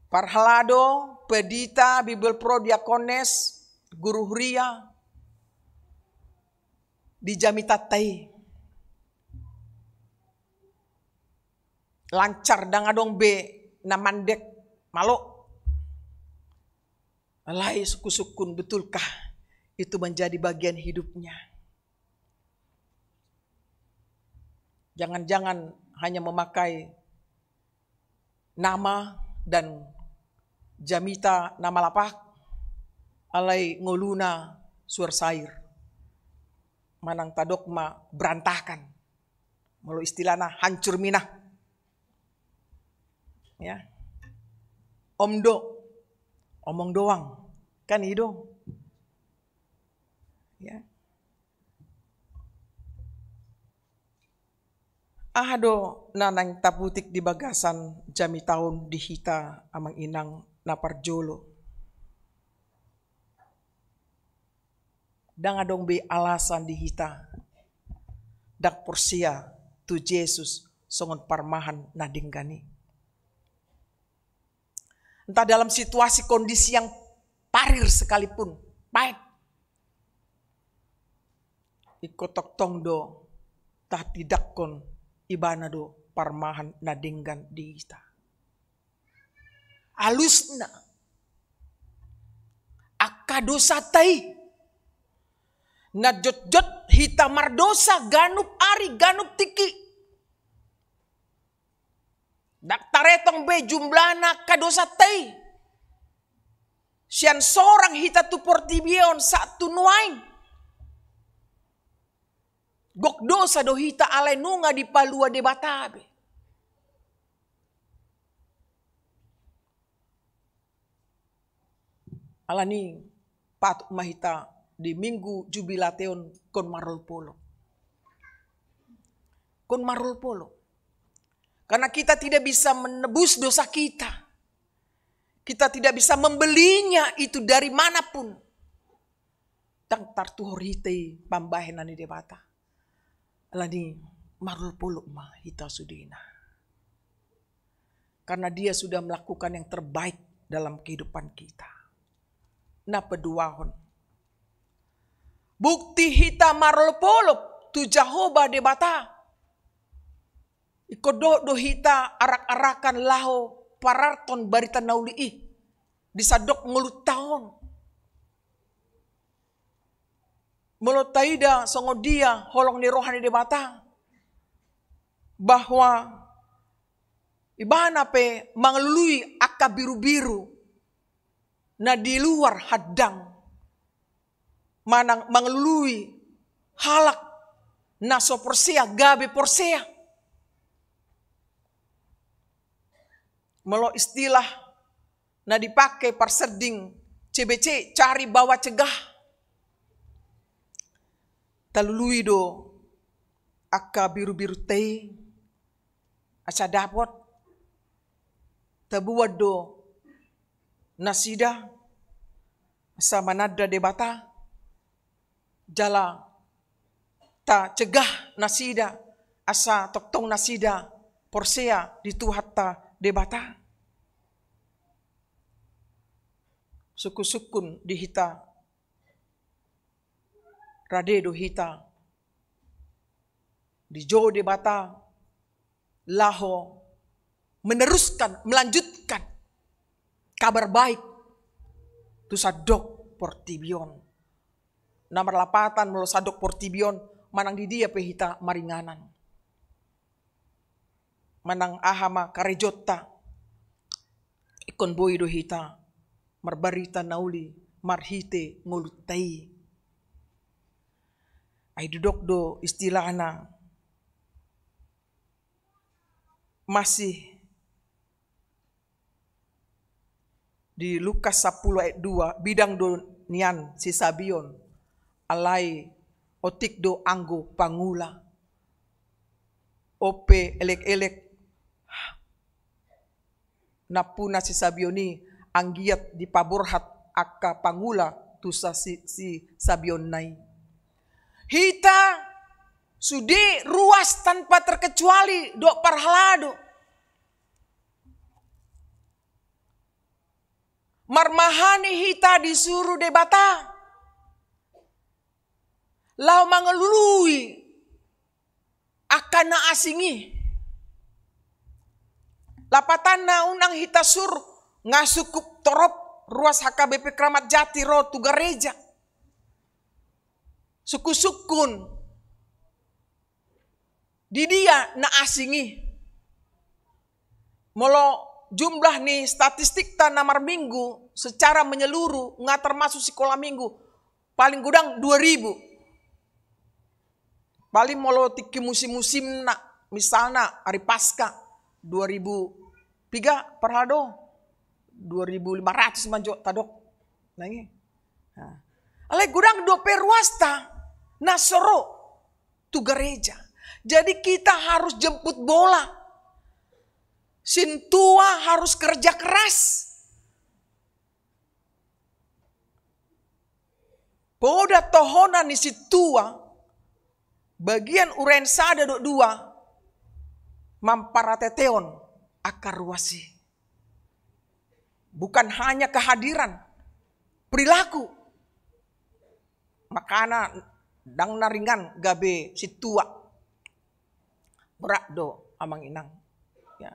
parhalado, pendita, Bibelvrouw, diakones, guru huria, di jamitanta i. Lancar, ndang adong be na mandek, malo. Alai sungkun-sungkun, betulkah itu menjadi bagian hidupnya? Jangan-jangan hanya memakai nama dan jamita na malapak, alai ngoluna suar sair. Manang tadok ma berantakan. Molo istilahna hancur minah. Ya. Om do, omong doang. Kan i do. Ya. Aha do na naeng taputik di bagasan jamita on di hita, amang inang, na parjolo? Ndang adong be alasan di hita ndang porsea tu Jesus songon parmahan na denggan i. Entah dalam situasi kondisi yang parir sekalipun, pahit, ingkon tongtong do tahatindangkon ibana do parmahan na denggan di hita. Alusna, angka dosanta i na jotjot hita mardosa ganup ari, ganup tingki. Ndang taretong be jumlahna angka dosanta i sian sorang hita tu portibi on sahat tu nuaeng. Gok dosa do hita alai nunga dipalua Debata be. Alani patut ma hita di Minggu Jubilate on ingkon marolopolop. Ingkon marolopolop. Karena kita tidak bisa menebus dosa kita. Kita tidak bisa membelinya itu dari manapun. Ndang tartuhor hita i pambahenan ni Debata. Alani marolopolop ma hita sudena. Karena Dia sudah melakukan yang terbaik dalam kehidupan kita. Na paduahon, bukti hita marolopolop tu Jahowa Debata. Ingkon dohot do hita arak-arakan laho pararthon barita na uli i di sandok ngolunta on. Molo taida songon dia holong ni roha ni Debata, bahwa Ibana pe mangalului angka birubiru na di luar handang, manang mangalului halak na so porsea gabe porsea. Molo istilah na dipake parsending C B C, cari bawa cegah. Talului do angka birubirunta i asa dapot, taboan do nasida asa mananda Debata, jala tacegah nasida asa tongtong nasida porsea di Tuhanta Debata. Sungkun-sungkun di hita, rade do hita dijou Debata laho meneruskan, melanjutkan kabar baik tu sandok portibi on. Na marlapatan molo sandok portibi on, manang di dia pe hita maringanan, manang aha ma karejonta, ingkon boi do hita marbarita na uli marhite ngolunta i. Ai didok do istilahna, masih di Lukas sampulu ayat dua, bidang do nian sisabion, alai otik do anggo pangula. On pe elek-elek nampuna sisabion i, anggiat dipaborhat angka pangula tu sa-, si-, sisabionna i. Hita sude ruas tanpa terkecuali dohot parhalado. Marmahani hita disuru Debata laho mangalului angka na asing i. Lapatanna unang hita sur, nga sungkup torop ruas H K B P Kramat Jati ro tu gareja. Sungkun-sungkun di dia na asing i. Molo jumlah ni statistikta na marminggu secara menyeluruh, nga termasuk sikola minggu, paling godang dua ribu. Paling molo tingki musim-musimna, misalna ari Paska, dua ribu piga parhalado, dua ribu lima ratus ma jo tadok. Nang i. Nah. Alai godang dope ruasta na so ro tu gareja. Jadi kita harus jemput bola. Sintua harus kerja keras. Poda tohonan ni sintua, bagian urayan sada dohot dua, mamparateteon angka ruas i. Bukan hanya kehadiran, perilaku. Makana ndang na ringan gabe sintua. Berat do, amang inang. Ya.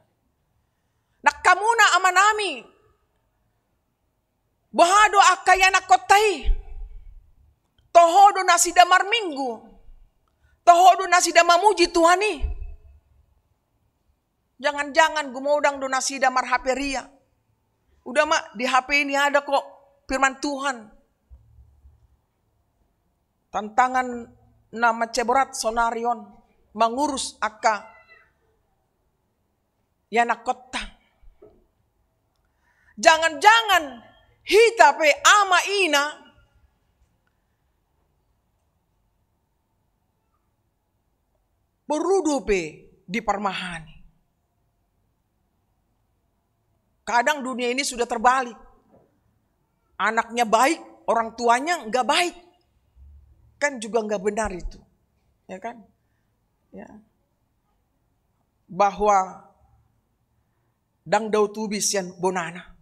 Nang hamuna amanami, boha do angka ianakkonta i? Toho do nasida marminggu? Toho do nasida mamuji Tuhan i? Jangan-jangan gumodang do nasida mar-H P ria. Uda ma, di H P i nian ada kok firman Tuhan. Tantangan na mansai borat saonari on mangurus angka ianakkonta. Jangan-jangan hita pe ama ina porlu dope diparmahani. Kadang dunia ini sudah terbalik. Anaknya baik, orang tuanya nggak baik. Kan juga nggak benar itu. Ya kan? Ya. Bahwa ndang dao tubi sian bonana.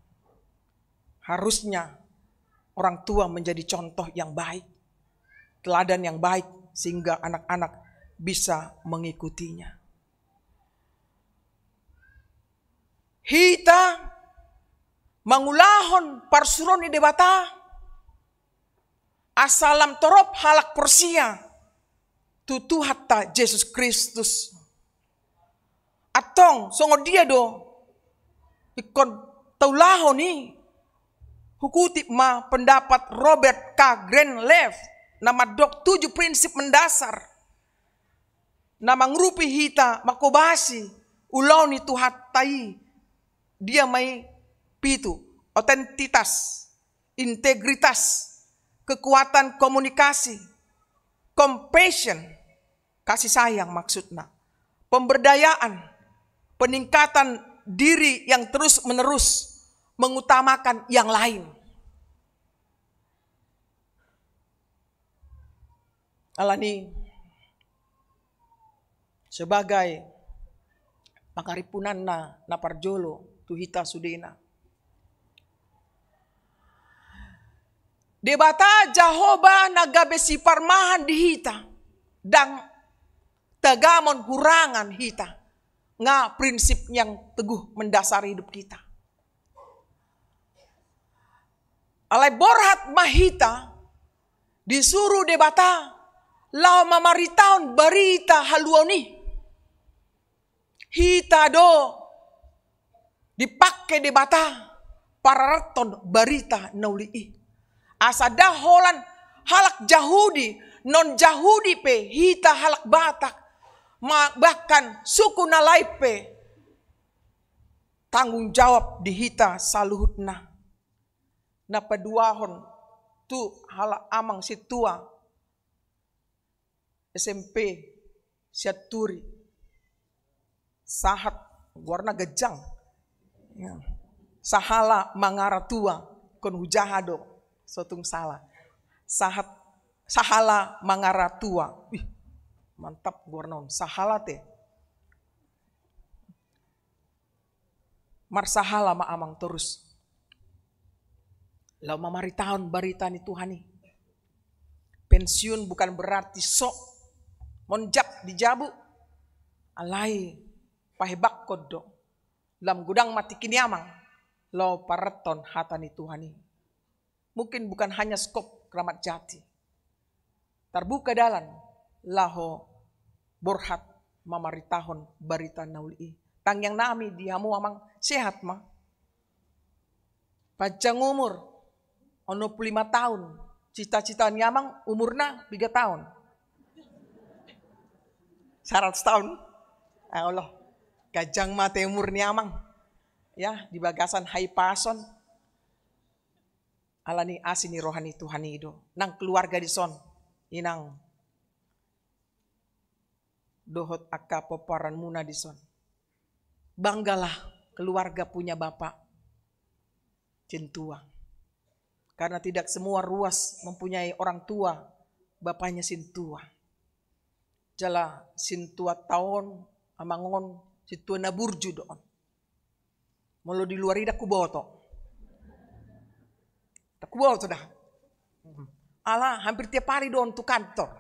Harusnya orang tua menjadi contoh yang baik, teladan yang baik, sehingga anak-anak bisa mengikutinya. Hita mangulahon parsuruon ni Debata, asa lam torop halak porsea tu Tuhanta Jesus Kristus. Antong songon dia do ingkon taulahon i? Hukutip ma pendapat Robert K. Greenleaf na mandok tujuh prinsip mendasar na mangurupi hita manghobasi ulaon ni Tuhanta i. Dia ma i pitu: otentitas, integritas, kekuatan komunikasi, compassion, kasih sayang maksudnya, pemberdayaan, peningkatan diri yang terus-menerus, mengutamakan yang lain. Alani sebagai pangarimpunanna na parjolo tu hita sudena, Debata Jahowa na gabe siparmahan di hita, ndang tagamon hurangan hita, nga prinsip yang teguh mendasari hidup kita. Alai borhat ma hita disuru Debata laho mamaritahon barita haluaon i. Hita do dipangke Debata pararathon barita na uli i. Asa ndang holan halak Jahudi, non Jahudi pe, hita halak Batak, ma-, bahkan suku na lain pe, tanggung jawab di hita saluhutna. Na paduahon tu halak amang sintua S M P Sianturi. Sahat, goarna ganjang. Ya. Sahala Mangaratua, ingkon hujaha do, so tung sala. Sahat, Sahala Mangaratua. Wih, mantap goarna on. Sahala te. Marsahala ma amang torus laho mamaritahon barita ni Tuhan i. Pensiun bukan berarti so monjak di jabu. Alai pahebangkon do lam godang ma tingki ni amang laho pararathon hata ni Tuhan i. Mungkin bukan hanya skop Kramat Jati. Tarbuka dalan laho borhat mamaritahon barita na uli i. Tangiang nami di hamu amang, sehat ma. Panjang umur, onom pulu lima taon. Cita-cita ni amang umurna piga taon? Saratus taon. Ah, Allah. Ganjang ma te umur ni amang. Ya, di bagasan hahipason. Alani asi ni roha ni Tuhan i do. Nang keluarga dison, inang dohot angka pomparanmuna dison. Banggalah keluarga punya bapak sintua. Karena tidak semua ruas mempunyai orang tua, bapaknya sintua. Jala sintua taon, amang on, sintua na burju do on. Molo di luar i ndang huboto. Ndang huboto da. Ala hampir tiap hari do on tu kantor.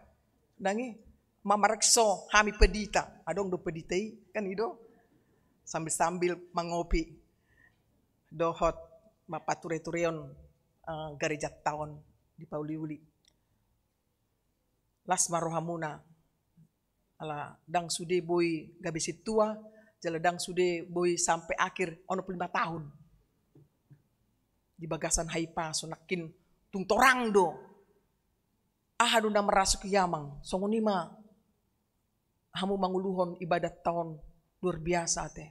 Ndang i, mamarekso hami pendita. Adong do pendita i, kan i do. Sambil-sambil mangopi. Dohot mapature-tureon, eh, garejanta on dipauli-uli. Las ma rohamuna. Ala ndang sude boi gabe sintua, jala ndang sude boi sampe akhir onom pulu lima taon. Di bagasan hahipason nangkin tung torang do. Aha do na marasuk i amang, songon i ma hamu manguluhon ibadanta on luar biasa ate.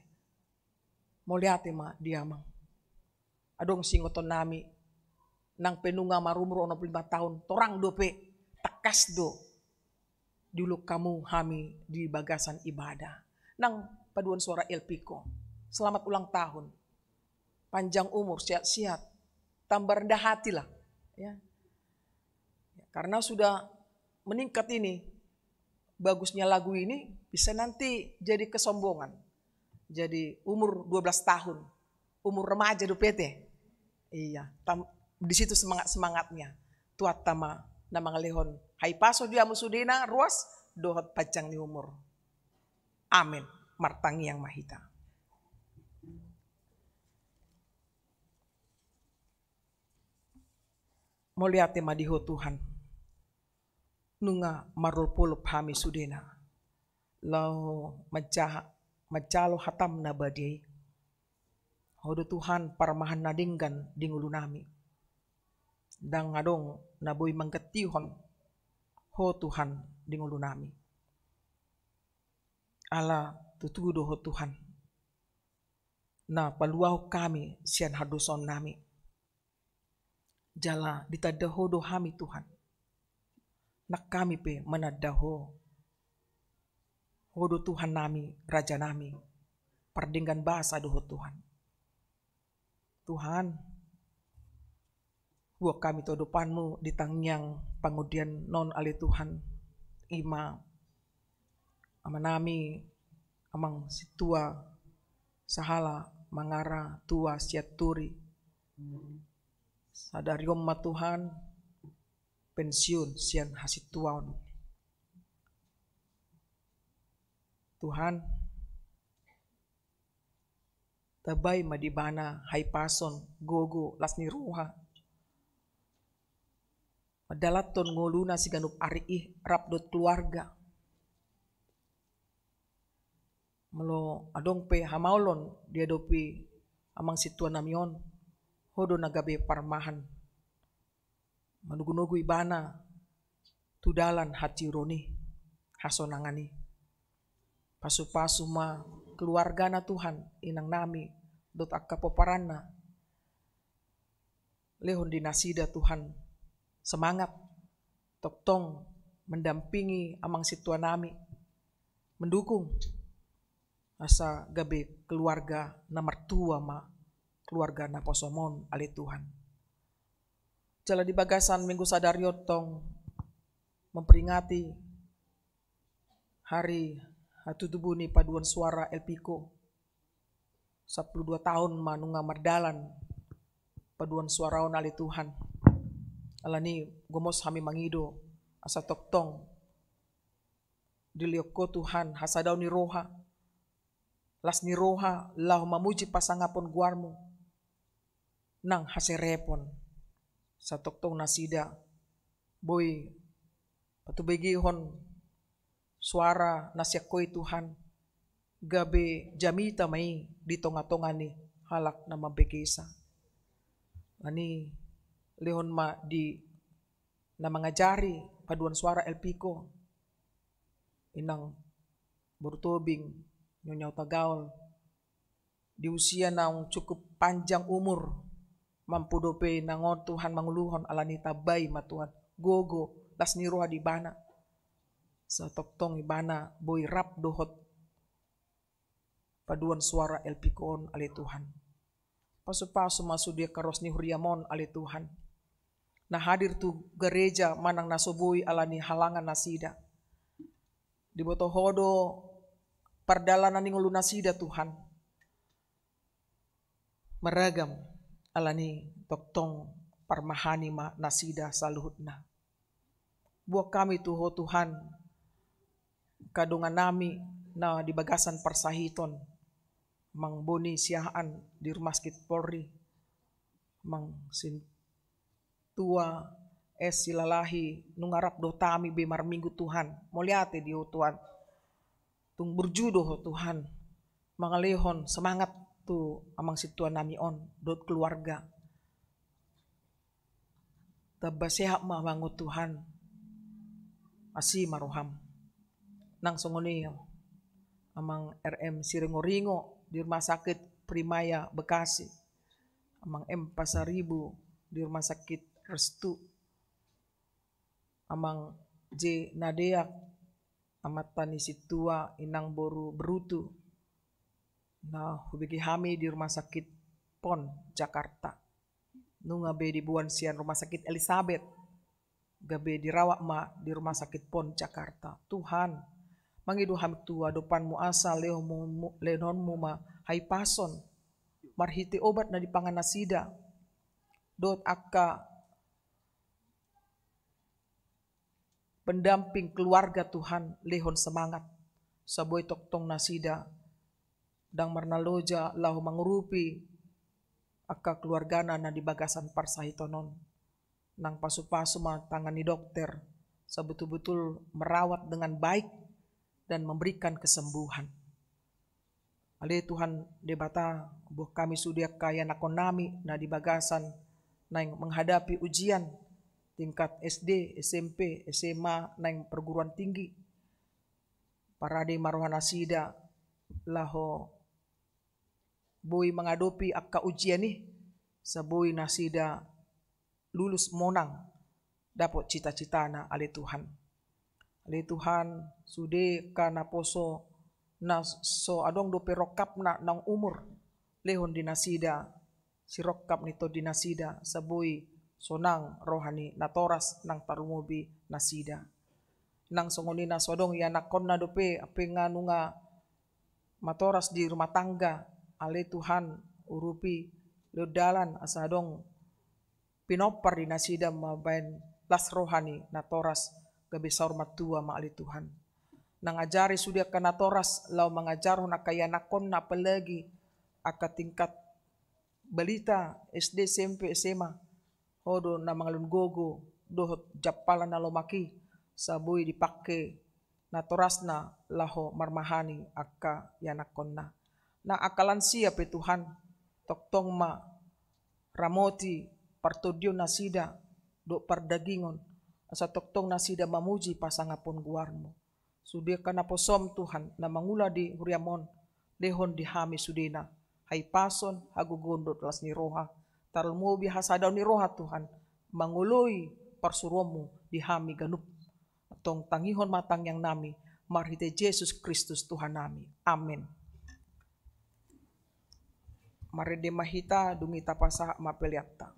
Mauliate ma di amang. Adong siingoton nami, nang pe nunga marumur onom pulu lima taon, torang dope, tangkas do diulahon hamu hami di bagasan ibadah. Nang paduan suara Elpiko. Selamat ulang tahun. panjang umur, sehat-sehat, tambah rendah hati lah, ya. Karena sudah meningkat ini, bagusnya lagu ini bisa nanti jadi kesombongan. Jadi umur dua belas tahun, umur remaja dope te. Iya, tam-, di situ semangat-semangatnya. Tuhanta ma na mangalehon hahipason di hamu sudena, ruas dohot panjang ni umur. Amin. Martangiang ma hita. Mauliate ma di Ho Tuhan. Nunga marolopolop hami sudena laho manjaha, manjalo hatam na badia i. Ho do Tuhan parmahan na denggan di ngolunami. Ndang adong na boi manggantihon Ho Tuhan di ngolunami. Ala tutu do Ho Tuhan na paluahon hami sian hadosaonnami. Jala ditanda Ho do hami Tuhan. Nang hami pe mananda Ho. Ho do Tuhannami, Rajanami. Pardenggan basa do Ho Tuhan. Tuhan, buat hami tu adopanmu di tangiang pangondian on ale Tuhan. Ima amanami, amang sintua sahala Mangara tua Sianturi. Sadari on ma Tuhan pensiun sian hasintuaon. Tuhan, tambai ma di ibana hahipason, gogo, las ni roha. Mandalanhon ngoluna siganup ari i rap dohot keluarga. Molo adong pe hamaolon diadopi amang sintuanami on, Ho do na gabe parmahan. Manogunogu ibana tu dalan hatiuron i, hasonangan i. Pasupasu ma keluargana Tuhan, inangnami dohot angka pomparanna. Lehon di nasida Tuhan semangat, tongtong mendampingi amang sintuanami, mendukung asa gabe keluarga na martua ma keluarga naposom on ale Tuhan. Jala di bagasan Minggu sadari on tong memperingati hari hatutubu ni paduan suara Elpiko. Sampulu dua taon ma nunga mardalan paduan suara on ale Tuhan. Alani gomos hami mangido asa tongtong dilehon Ho Tuhan hasadaon ni roha, las ni roha laho mamuji pasangapon goarmu. Nang haserepon satongtong nasida boi patubegehon suara na sian Ho i Tuhan, gabe jamita ma i di tongatonga ni halak na mambegesa. Alani lehon ma di na mangajari paduan suara Elpiko, inang boru Tobing, Nyonya Hutagaol, di usia naung cukup panjang umur, mampu dope inang on Tuhan manguluhon, alani tambai ma Tuhan gogo, las ni roha di ibana. Satongtong ibana boi rap dohot paduan suara Elpiko on ale Tuhan. Pasupasu ma sude angka ruas ni huriam on ale Tuhan, na hadir tu gareja manang na so boi alani halangan nasida. Diboto Ho do pardalanan ni ngolu nasida Tuhan. Maragam, alani tongtong parmahani ma nasida saluhutna. Buat hami tu Ho Tuhan, angka dongannami na di bagasan parsahiton, Amang Boni Siahaan di Rumah Sakit Polri, Amang Sintua S Silalahi, nunga rap dohot hami be marminggu Tuhan. Mauliate di Ho Tuhan. Tung burju do Ho Tuhan mangalehon semangat tu amang sintuanami on dohot keluarga. Tamba sehat ma amang on Tuhan. Asi ma roham. Nang songon i Amang R M Siringoringo di Rumah Sakit Primaya Bekasi, Amang M Pasaribu di Rumah Sakit Restu, Amang J Nadeak, amanta ni sintua, inang boru Berutu, na hubege hami di Rumah Sakit Pon, Jakarta. Nunga be diboan sian Rumah Sakit Elizabeth, gabe dirawat ma di Rumah Sakit Pon, Jakarta. Tuhan, mangido hami tu adopanmu asa lehonmu, lehononmu ma hahipason marhite obat na dipangan nasida, dohot angka pendamping keluarga, Tuhan, lehon semangat. Asa boi tongtong nasida ndang marnaloja laho mangurupi angka keluargana na di bagasan parsahiton on. Nang pasupasu ma tangan ni dokter, asa betul-betul merawat dengan baik dan memberikan kesembuhan. Ale Tuhan Debata, boan hami sude angka ianakkonnami na di bagasan naeng menghadapi ujian tingkat S D, S M P, S M A, naeng perguruan tinggi. Parade ma roha nasida laho boi mangadopi angka ujian i, asa boi nasida lulus monang, dapot cita-citana, ale Tuhan. Ale Tuhan, sude angka naposo na so adong dope rongkapna naung umur, lehon di nasida sirongkap ni tondi nasida, asa boi sonang roha ni natoras nang tarlumobi nasida. Nang songon i na so adong ianakkonna dope, hape nga nunga matoras di rumah tangga, ale Tuhan, urupi, lehon dalan asa adong pinompar di nasida mambahen las roha ni natoras, gabe saur matua ma, ale Tuhan. Nang ajari sude angka natoras laho mangajarhon angka ianakkonna, apalagi angka tingkat balita S D, S M P, S M A. Ho do na mangalehon gogo dohot jampalan na lomak i, asa boi dipangke natorasna laho marmahani angka ianakkonna. Nang angka lansia pe, Tuhan, tongtong ma ramoti partondion nasida dohot pardagingon, asa tongtong nasida mamuji pasangaphon goarmu. Sude angka naposom, Tuhan, na mangula di huriam on, lehon di hami sudena hahipason, hagogoon dohot las ni roha, tarlumobi hasadaon ni roha, Tuhan, mangoloi parsuruonmu di hami ganup. Tong tangihon ma tangiangnami marhite Jesus Kristus Tuhannami. Amen. Marende ma hita, dung i tapasahat ma peleanta.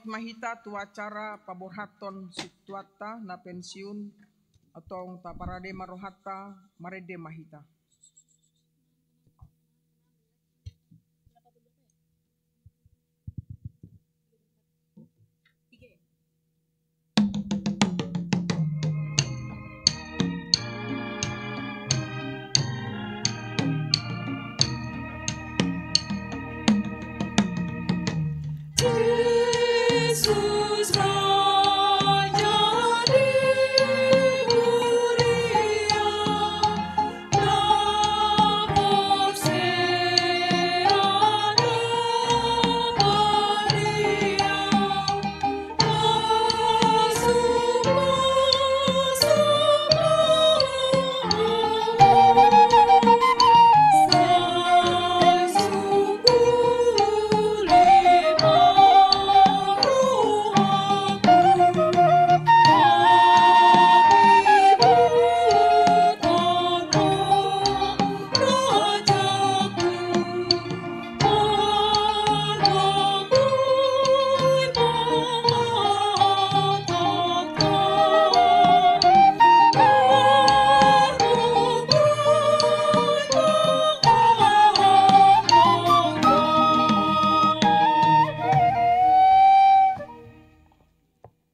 ma hita tu acara paborhathon sintuanta na pensiun, antong taparade ma rohanta, marende ma hita.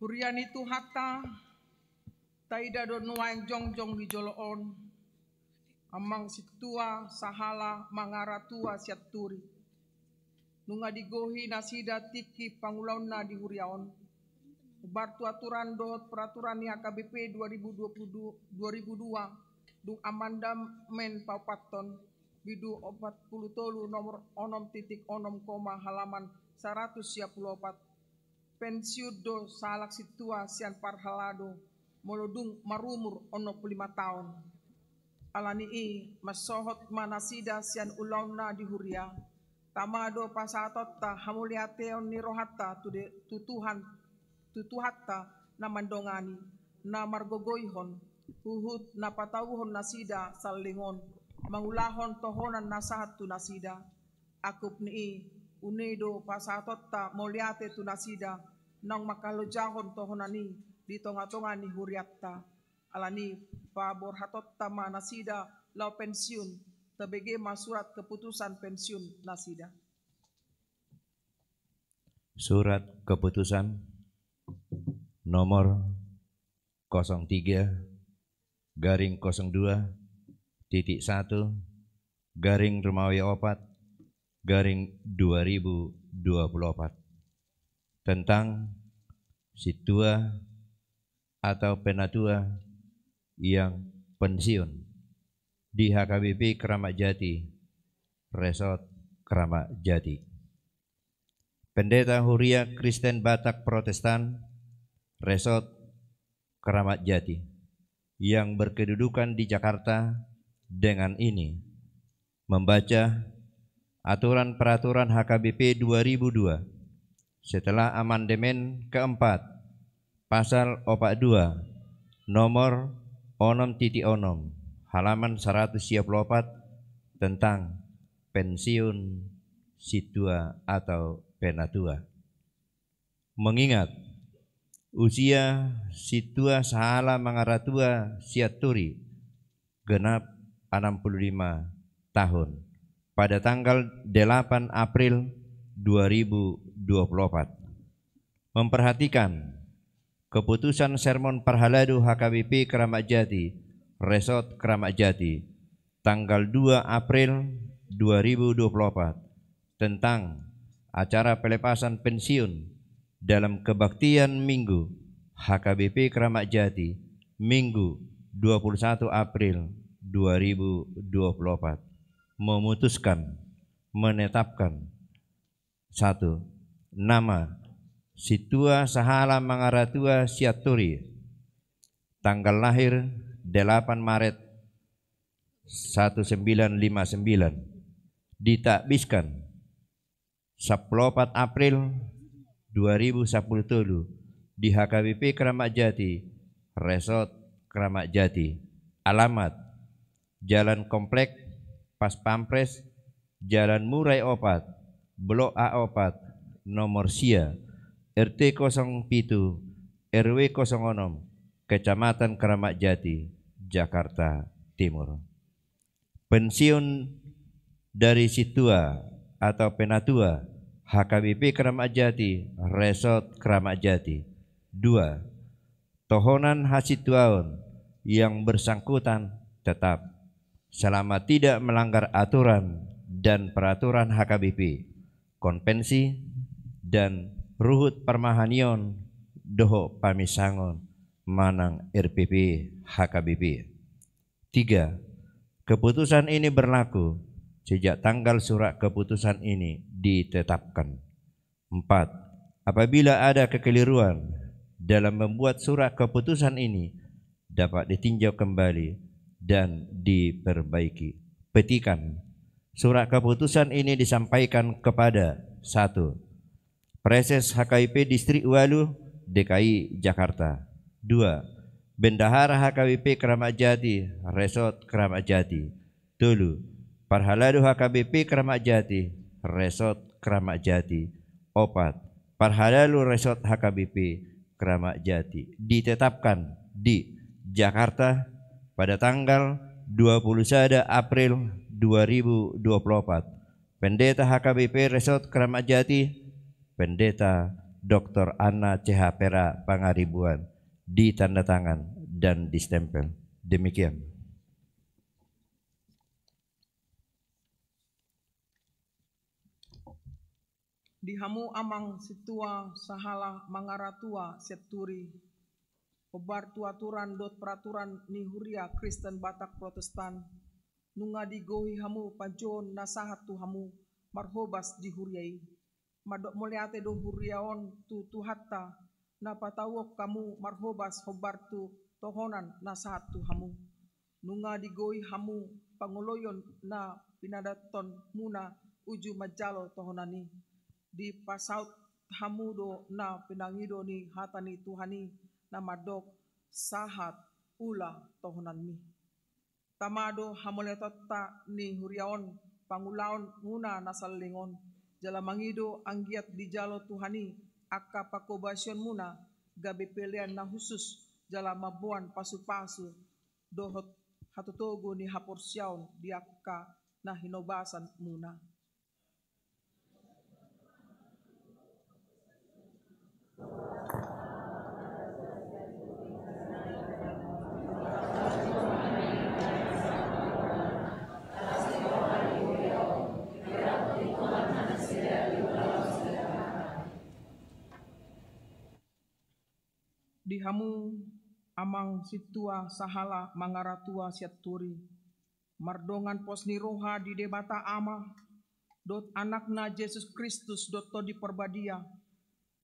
Huria ni Tuhanta, taida do nuaeng jongjong di jolo on, amang sintua sahala mangaratua sian Turi. Nunga digohi nasida tingki pangulaonna di huria on. Hombar tu aturan dohot peraturan ni H K B P dua ribu dua puluh dua, dua ribu dua, dung amandemen paopathon, bindu opat puluh tolu nomor onom titik onom koma halaman saratus sia puluh opat, pensiun do sahalak sintua sian parhalado, molo dung marumur onom puluh lima taon. Ala ni i, mansohot ma nasida sian ulaonna di huria, tama do pasahatonta hamauliateon ni rohanta tu de-, tu Tuhan, tu Tuhanta na mandongani, na margogoihon, huhut na patauhon nasida saleleng on, mangulahon tohonan na sahat tu nasida. Angkup ni i, unang do pasahatonta mauliate tu nasida, naung mangkalojahon tohonan i di tongatonga ni hurianta. Ala ni i, paborhatonta ma nasida laho pensiun, tabege ma surat keputusan pensiun nasida. Surat keputusan nomor kosong tiga garing kosong dua titik satu garing rimawi opat garing dua ribu dua puluh opat, tentang sintua atau penatua yang pensiun di H K B P Keramat Jati, Resort Keramat Jati. Pendeta Huria Kristen Batak Protestan, Resort Keramat Jati, yang berkedudukan di Jakarta, dengan ini membaca aturan peraturan H K B P dua ribu dua setelah amandemen keempat, pasal opat dua, nomor onom titik onom, halaman saratus sia puluh opat, tentang pensiun sintua atau penatua. Mengingat usia sintua sahala mangaratua sian Turi genap enam puluh lima tahun pada tanggal delapan April dua ribu dua puluh opat. Memperhatikan keputusan sermon parhalado H K B P Keramat Jati, Resort Keramat Jati, tanggal dua April dua ribu dua puluh opat, tentang acara pelepasan pensiun dalam kebaktian Minggu H K B P Keramat Jati, Minggu dua puluh satu April dua ribu dua puluh opat, memutuskan, menetapkan: satu, nama sintua sahala mangaratua sian Turi, tanggal lahir delapan Maret satu sembilan lima sembilan, ditakbiskan sampulu opat April dua ribu sampulu tolu di H K B P Keramat Jati, Resort Keramat Jati. Alamat: Jalan Komplek Pas Pampres, Jalan Murai opat, Blok A opat, nomor sia, R T kosong pitu, R W kosong onom, Kecamatan Keramat Jati, Jakarta Timur. Pensiun dari sintua atau penatua H K B P Keramat Jati, Resort Keramat Jati. Dua, tohonan hasituaon yang bersangkutan tetap, selama tidak melanggar aturan dan peraturan H K B P, konvensi, dan ruhut parmahanion dohot paminsangon manang R P P H K B P. Tiga, keputusan ini berlaku sejak tanggal surat keputusan ini ditetapkan. Empat, apabila ada kekeliruan dalam membuat surat keputusan ini, dapat ditinjau kembali dan diperbaiki. Petikan, surat keputusan ini disampaikan kepada: satu, Praeses H K B P Distrik Walu, D K I Jakarta. Dua, Bendahara H K B P Keramat Jati, Resort Keramat Jati. Tolu, Parhalado H K B P Keramat Jati, Resort Keramat Jati. Opat, Parhalado Resort H K B P Keramat Jati. Ditetapkan di Jakarta pada tanggal dua puluh sada April dua ribu dua puluh opat. Pendeta H K B P Resort Keramat Jati, Pendeta Doktor Anna C H Pera Pangaribuan, ditanda tangan dan distempel. Demikian. Di hamu amang sintua sahala mangaratua sian turi, hombar tu aturan dohot peraturan ni Huria Kristen Batak Protestan, nunga digohi hamu panjouon na sahat tu hamu marhobas di huria i. Mandok mauliate do huria on tu Tuhanta, na patauhon hamu marhobas hombar tu tohonan na sahat tu hamu. Nunga digohi hamu pangoloion na pinadathon muna uju manjalo tohonan i. Dipasaut hamu do na pinangido ni hata ni Tuhan i na mandok: Sahat ula tohonanmi. Tama do hamauliateonta ni huria on pangulaon muna na saleleng on, jala mangido anggiat dijalo Tuhan i angka panghobasion muna gabe pelean na hushus, jala mamboan pasupasu dohot hatotogu ni haporseaon di angka na hinobasan muna. Di hamu amang sintua sahala mangaratua sian turi, mardongan pos ni roha di Debata Ama dohot Anakna Jesus Kristus dohot Tondi Parbadia,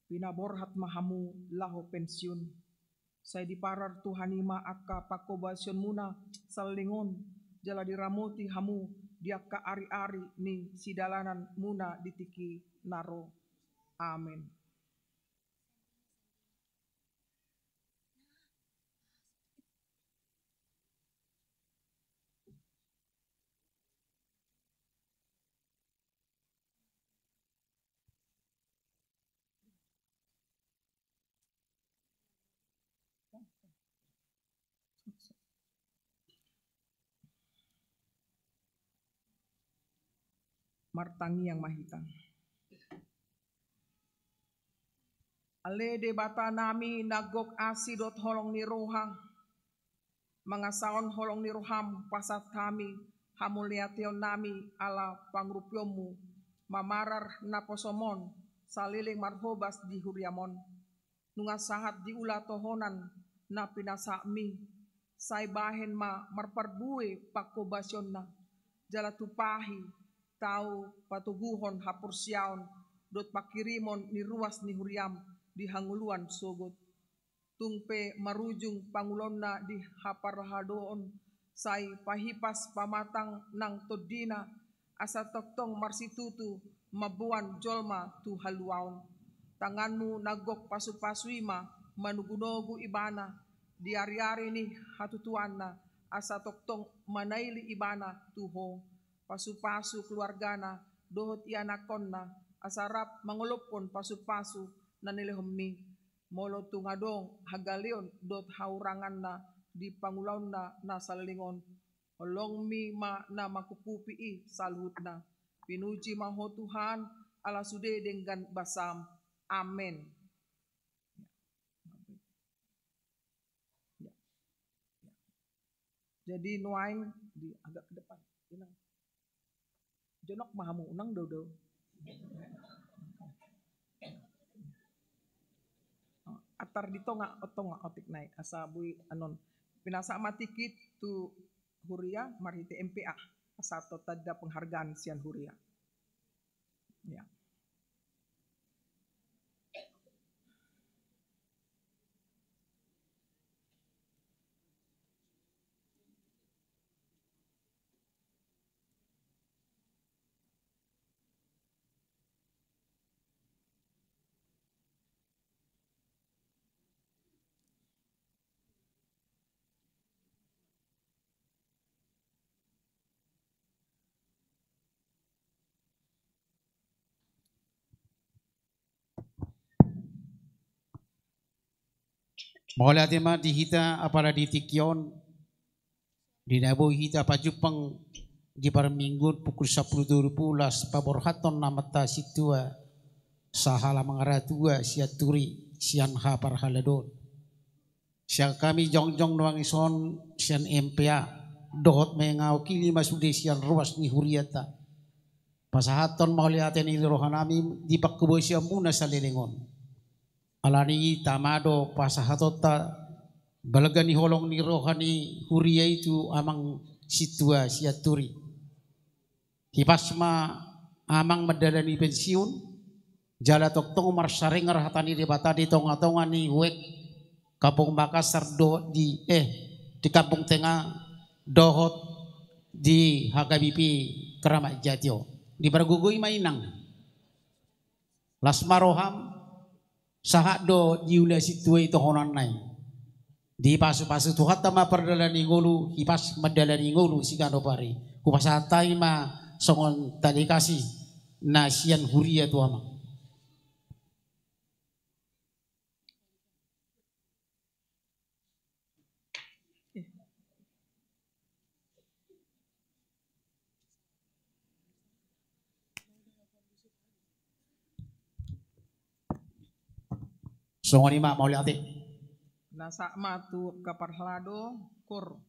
pinaborhat ma hamu laho pensiun. Sai diparar Tuhan i ma angka panghobasion muna saleleng on, jala diramoti hamu di angka ari-ari ni sidalanan muna di tingki na ro. Amen. Martangiang ma hita. Ale Debata nami na gok asi dohot holong ni roha, mangasahon holong ni roham pasahat hami hamauliateon nami ala pangurupion-Mu, mamarar naposom on saleleng marhobas di huriam on. Nunga sahat di ula tohonan na pinasahatmi, sai bahen ma marparbue panghobasionna, jala tumpahi tau patoguhon haporseaon dohot panghirimon ni ruas ni huriam di hangoluan sogot. Tung pe marujung pangulaonna di haparhaldoon, sai pahipas pamatang nang tondina, asa tongtong marsitutu mamboan jolma tu haluaon. Tanganmu na gok pasupasu i ma manogunogu ibana di ariari ni hatutuanna, asa tongtong manaili ibana tu Ho. Pasupasu keluargana dohot ianakhonna, asa rap mangolophon pasupasu na nilehonmi. Molo tung adong hagaleon dohot hahuranganna di pangulaonna na saleleng on, holongmi ma na mangkupi i saluhutna. Pinuji ma Ho Tuhan, ala sude denggan basam. Amen. Ya. Ya. Jadi nuaeng di agak ke depan. Inang. Jonok ma hamu, unang daudau. Atar di tonga, tonga otik nai, asa boi anon. Pinasahat ma tingki tu huria marhite M P A, asa tu tanda penghargaan sian huria. Ya. Mauliate ma di hita, apala di tingki on, di na boi hita pajumpang di parmingguon pukul sampulu tolu pulas paborhathon amanta sintua sahala mangaratua sian turi sian haparhaladoon. Sian hami jongjong nuaeng dison sian M P A dohot mengawakili ma sude sian ruas ni hurianta, pasahathon mauliate ni rohanami di pangkubasionmuna saleleng on. Alani i tama do pasahatonta balga ni holong ni roha ni huria i tu amang sintua sian turi. Hipas ma amang mandalani pensiun, jala tongtong marsaringar hata ni Debata di tongatonga ni wijk Kampung Makassar dohot di, eh, di Kampung Tengah dohot di H K B P Keramat Jati on. Dipargogoi ma inang. Las ma roham, sahat do di ula sintua i tohonanna i. Dipasupasu Tuhanta ma pardalanan ni ngolu, hipas mandalani ngolu siganup ari. Hupasahat hami ma songon tali kasih na sian huria tu amang. Songon i ma, mauliate. Nasa ma tu angka parhalado, kur.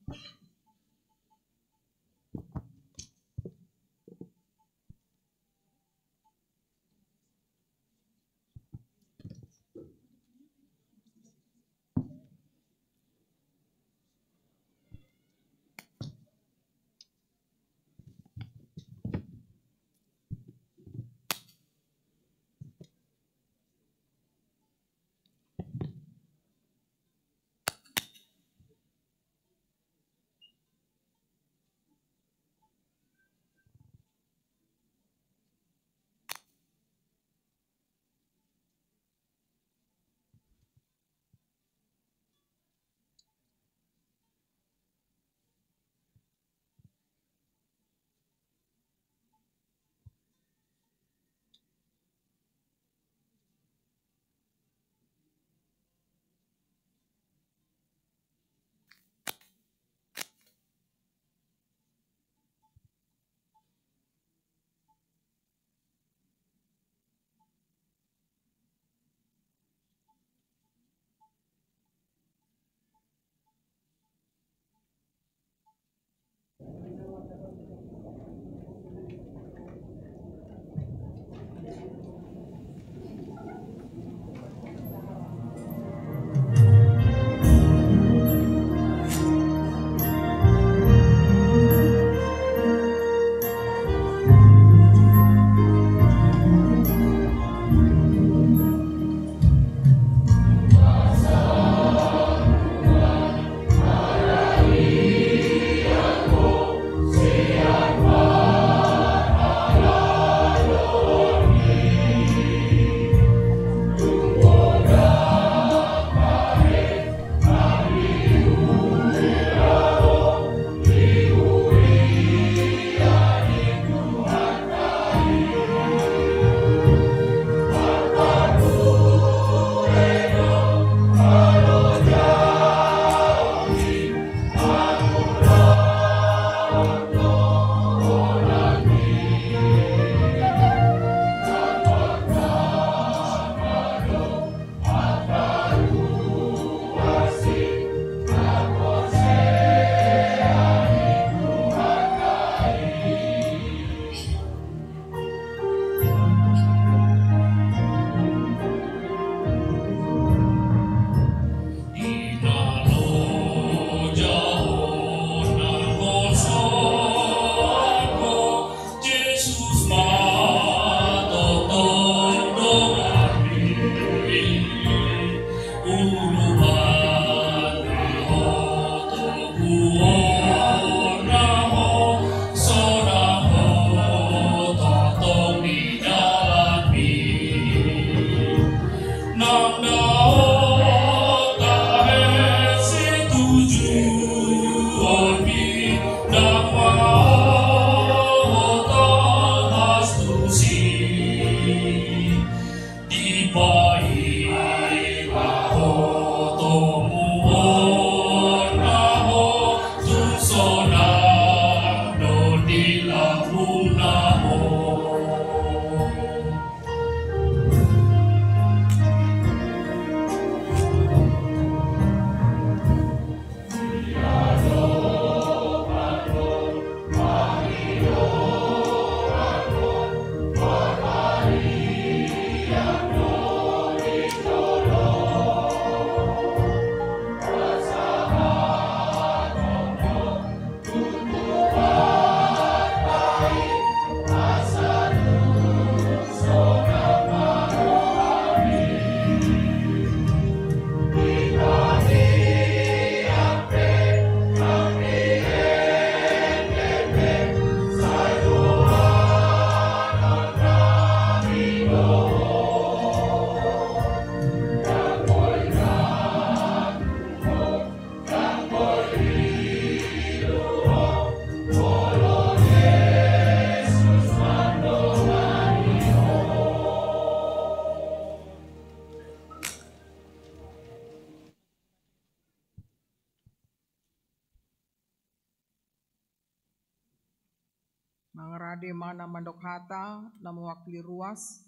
Mangarade ma na mandok hata na mewakili ruas,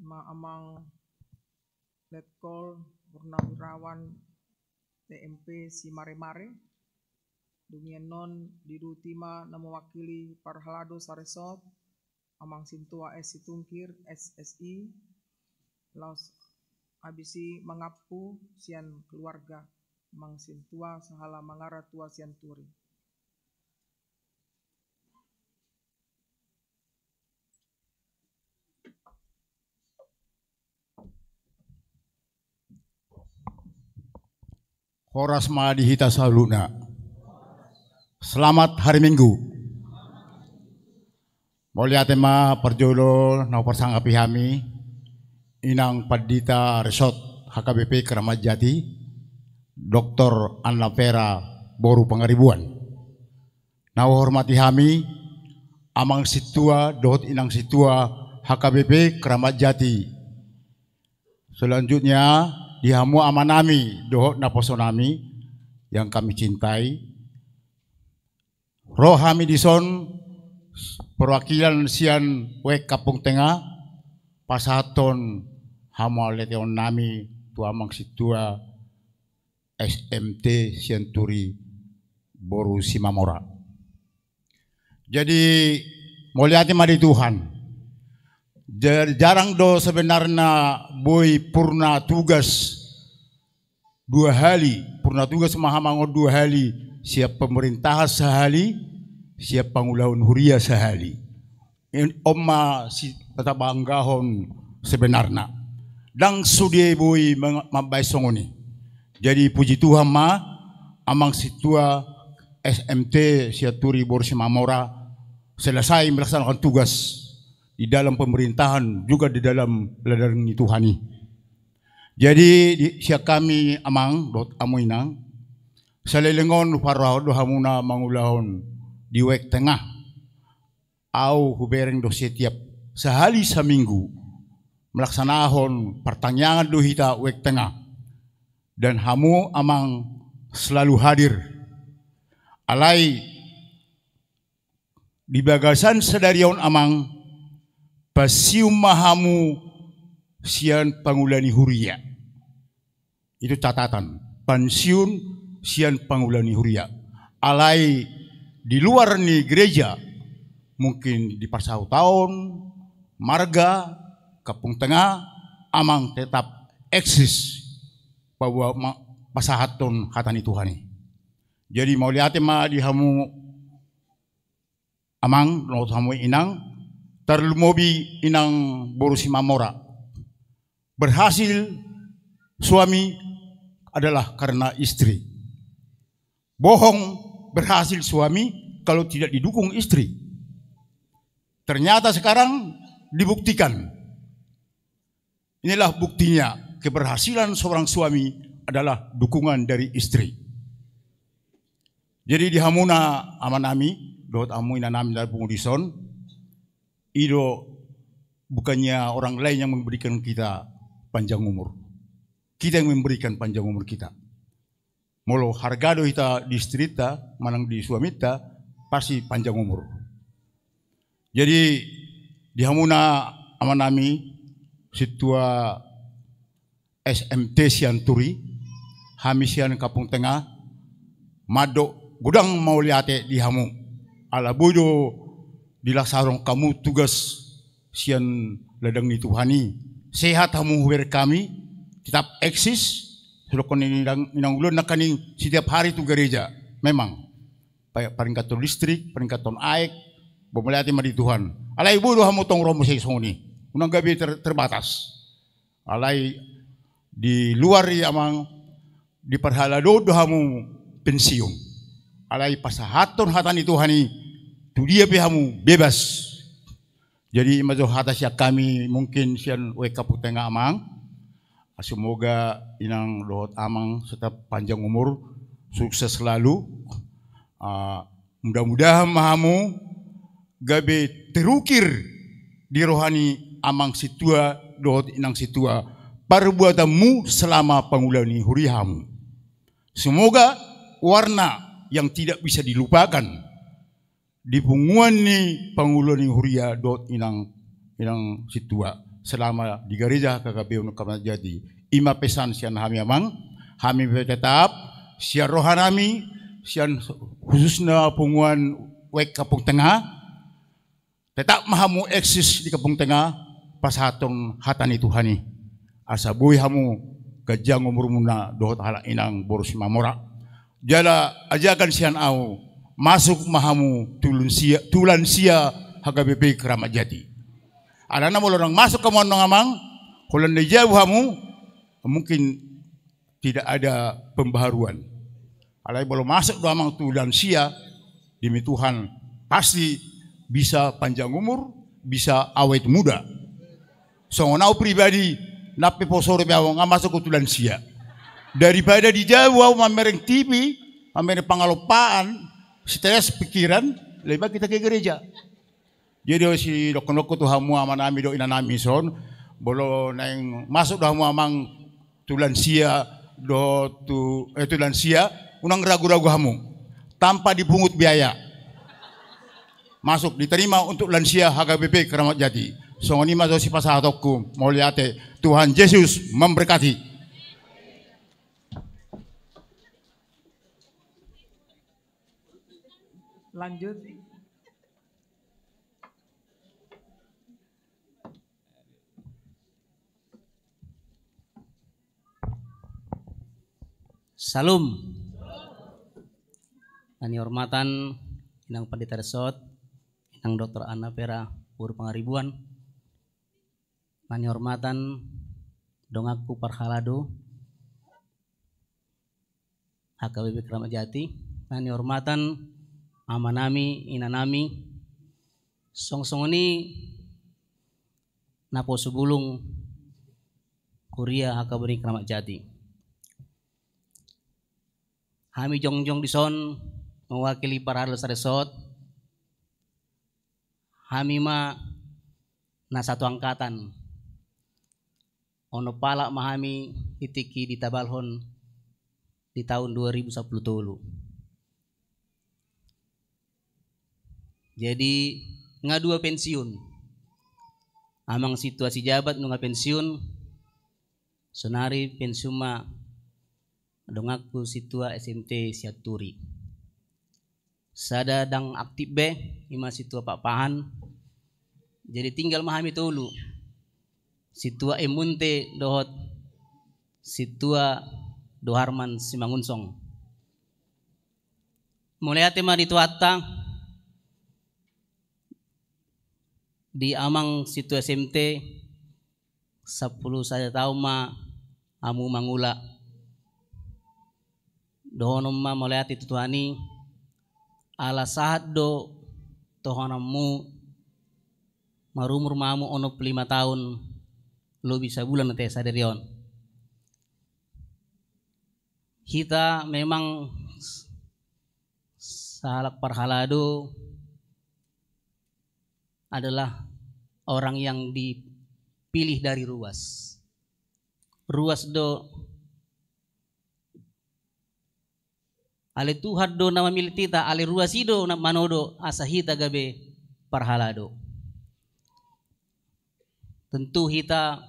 ma amang Letkol Purnawirawan T M P Simaremare. Dung i annon diduti ma na mewakili parhalado saresort, amang sintua S Situngkir, S S I, laos habis i mangampu sian keluarga, amang sintua sahala mangaratua sian turi. Horas ma di hita saluhutna. Selamat hari Minggu. Mauliate ma parjolo na huparsangapi hami, Inang Pandita Resort H K B P Keramat Jati, Doktor Anna Vera boru Pangaribuan. Na huhormati hami, amang sintua dohot inang sintua H K B P Keramat Jati. Selanjutnya, di hamu amanami dohot naposo nami yang kami cintai. Ro hami dison perwakilan sian W K Kampung Tengah, pasahathon hamauliateon nami tu amang sintua S M T Sianturi boru Simamora. Jadi, mauliate ma di Tuhan. Ja-, jarang do sebenarna boi purna tugas dua hali, purna tugas ma hamu annon dua hali, sian pemerintahan sahali, sian pangulahon huria sahali. In-, on ma sitabanggahon sebenarna. Ndang sude boi mang-, mambaen songon i. Jadi puji Tuhan ma, amang sintua S M T Sianturi boru Simamora selesai melaksanakan tugas di dalam pemerintahan, juga di dalam ladang ni Tuhan i. Jadi, di, sian hami amang dohot hamu inang, saleleng on huparrohahon do hamuna mangulahon di W K Tengah. Au hubereng do setiap sahali saminggu melaksanahon partangiangan do hita W K Tengah. Dan hamu amang selalu hadir. Alai di bagasan sadari on amang, pensiun ma hamu sian pangula ni huria. Itu catatan, pensiun sian pangula ni huria. Alai di luar ni gereja, mungkin di parsahutaon, marga, Kampung Tengah, amang tetap eksis paboa ma-, pasahathon hata ni Tuhan i. Jadi mauliate ma di hamu amang, dohot hamu inang, tarlumobi inang boru Simamora. Berhasil suami adalah karena istri. Bohong berhasil suami kalau tidak didukung istri. Ternyata sekarang dibuktikan. Inilah buktinya, keberhasilan seorang suami adalah dukungan dari istri. Jadi di hamuna amanami, dohot hamu inanami na pungu dison, i do bukannya orang lain yang memberikan kita panjang umur. Kita yang memberikan panjang umur kita. Molo harga do hita di istrinta, manang di suaminta, pasti panjang umur. Jadi, di hamuna amanami, sintua S M T Sianturi, hami sian Kampung Tengah, mandok godang mauliate di hamu. Ala boi do dilaksanaon hamu tugas sian ladang ni Tuhan i. Sehat hamu hubereng hami, tetap eksis, so didokkon ni inang, inang ulaon nangkaning setiap hari tu gereja. Memang. Pa-, paringkathon listrik, paringkathon aek, mauliate ma di Tuhan. Alai boi do hamu tong ro muse songon i. Unang gabe ter-, terbatas. Alai di luar i amang, diparhalado do hamu pensiun. Alai pasahathon hata ni Tuhan i, tu dia pe hamu bebas. Jadi, i ma jo hata sian hami mungkin sian W K Kampung Tengah amang. Semoga inang dohot amang tetap panjang umur, sukses selalu. Ah, mudah-mudahan ma hamu gabe terukir di roha ni amang sintua dohot inang sintua perbuatanmu selama pangula ni huria hamu. Semoga warna yang tidak bisa dilupakan di punguan ni pangulu ni huria dohot inang, inang sintua selama di gareja HKBP Keramat Jati. I ma pesan sian hami amang, hami pe tetap sian roha nami, sian khususna punguan wijk Kampung Tengah, tetap ma hamu eksis di Kampung Tengah, pasahathon hata ni Tuhan i. Asa boi hamu ganjang umurmuna dohot halak inang boru Simamora. Jala ajakan sian ahu, masuk ma hamu tu lansia, tu lansia HKBP Keramat Jati. Alana molo ndang masuk hamu annon amang, holan na di jabu hamu, mungkin tidak ada pembaharuan. Alai molo masuk do amang tu lansia, demi Tuhan, pasti bisa panjang umur, bisa awet muda. Songon ahu pribadi, nang pe poso dope ahu nga masuk tu lansia. Daripada di jabu ahu mamereng T V, mamereng pangalompaan, stres pikiran, lebih baik kita ke gereja. Jadi, sidokkondokku tu hamu amanami dohot inanami son, molo naeng masuk do hamu amang tu lansia dohot tu, eh, tu lansia, unang ragu-ragu hamu. Tanpa dipungut biaya. Masuk, diterima untuk lansia HKBP Keramat Jati. Songon i ma jo sipasahatonku, mauliate, Tuhan Yesus memberkati. Lanjut. Syalom. Na nihormatan Inang Pandita Resort, Inang Doktor Anna Vera boru Pangaribuan. Na nihormatan donganku parhalado, HKBP Keramat Jati, na nihormatan amanami, inanami, songon i naposobulung huria HKBP Keramat Jati. Hami jongjong dison mewakili parhalado saresort, hami ma na satu angkatan. Onom halak ma hami di tingki ditabalhon di tahun dua ribu sapuluh tolu. Jadi, nga dua pensiun. Amang sintua Sijabat nunga pensiun, sonari pensiun ma donganku sintua S M T Sianturi. Sada ndang aktif be, ima sintua Pakpahan. Jadi tinggal ma hami tolu. Sintua Emunte dohot sintua Doharman Simangunsong. Mauliate ma di Tuhanta, di amang sintua S M T, sampulu sada taon ma hamu mangula. Dohonon ma mauliate tu Tuhan i, ala sahat do tohonanmu, marumur ma hamu onom pulu lima taon, lobi sabulan ate sadari on. Hita memang sahalak parhalado adalah orang yang dipilih dari ruas. Ruas do, ale Tuhan do na mamillit hita, ale ruas i do na manodo asa hita gabe parhalado. Tentu hita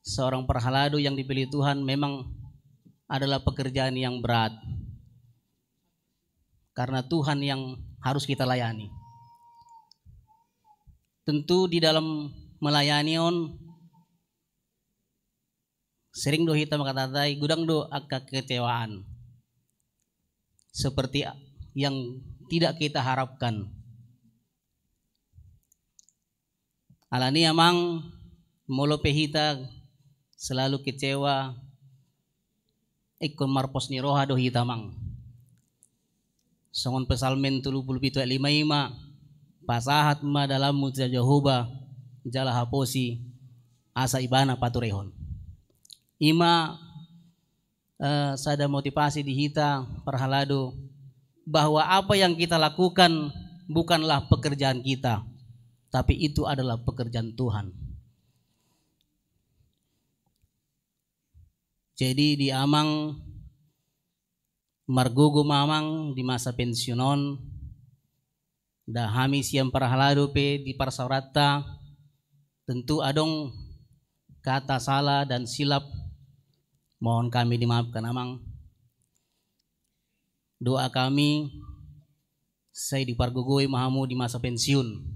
seorang parhalado yang dipilih Tuhan memang adalah pekerjaan yang berat. Karena Tuhan yang harus kita layani. Tentu di dalam melayani on, sering do hita mangkatai, godang do angka kekecewaan. Seperti yang tidak kita harapkan. Alani amang, molo pe hita selalu kecewa, ingkon marpos ni roha do hita amang. Songon Psalmen tolu pulu pitu ayat lima ima, pasahat ma dalanmu tu Jahowa, jala haposi, asa ibana paturehon. Ima eh, sada motivasi di hita parhalado, bahwa apa yang kita lakukan bukanlah pekerjaan kita, tapi itu adalah pekerjaan Tuhan. Jadi di amang, margogo ma amang di masa pensiun on, Nda hami sian parhalado pe di parsaoranta, tentu adong kata salah dan silap, mohon kami dimaafkan amang. Doa kami, sai dipargogoi ma hamu di masa pensiun.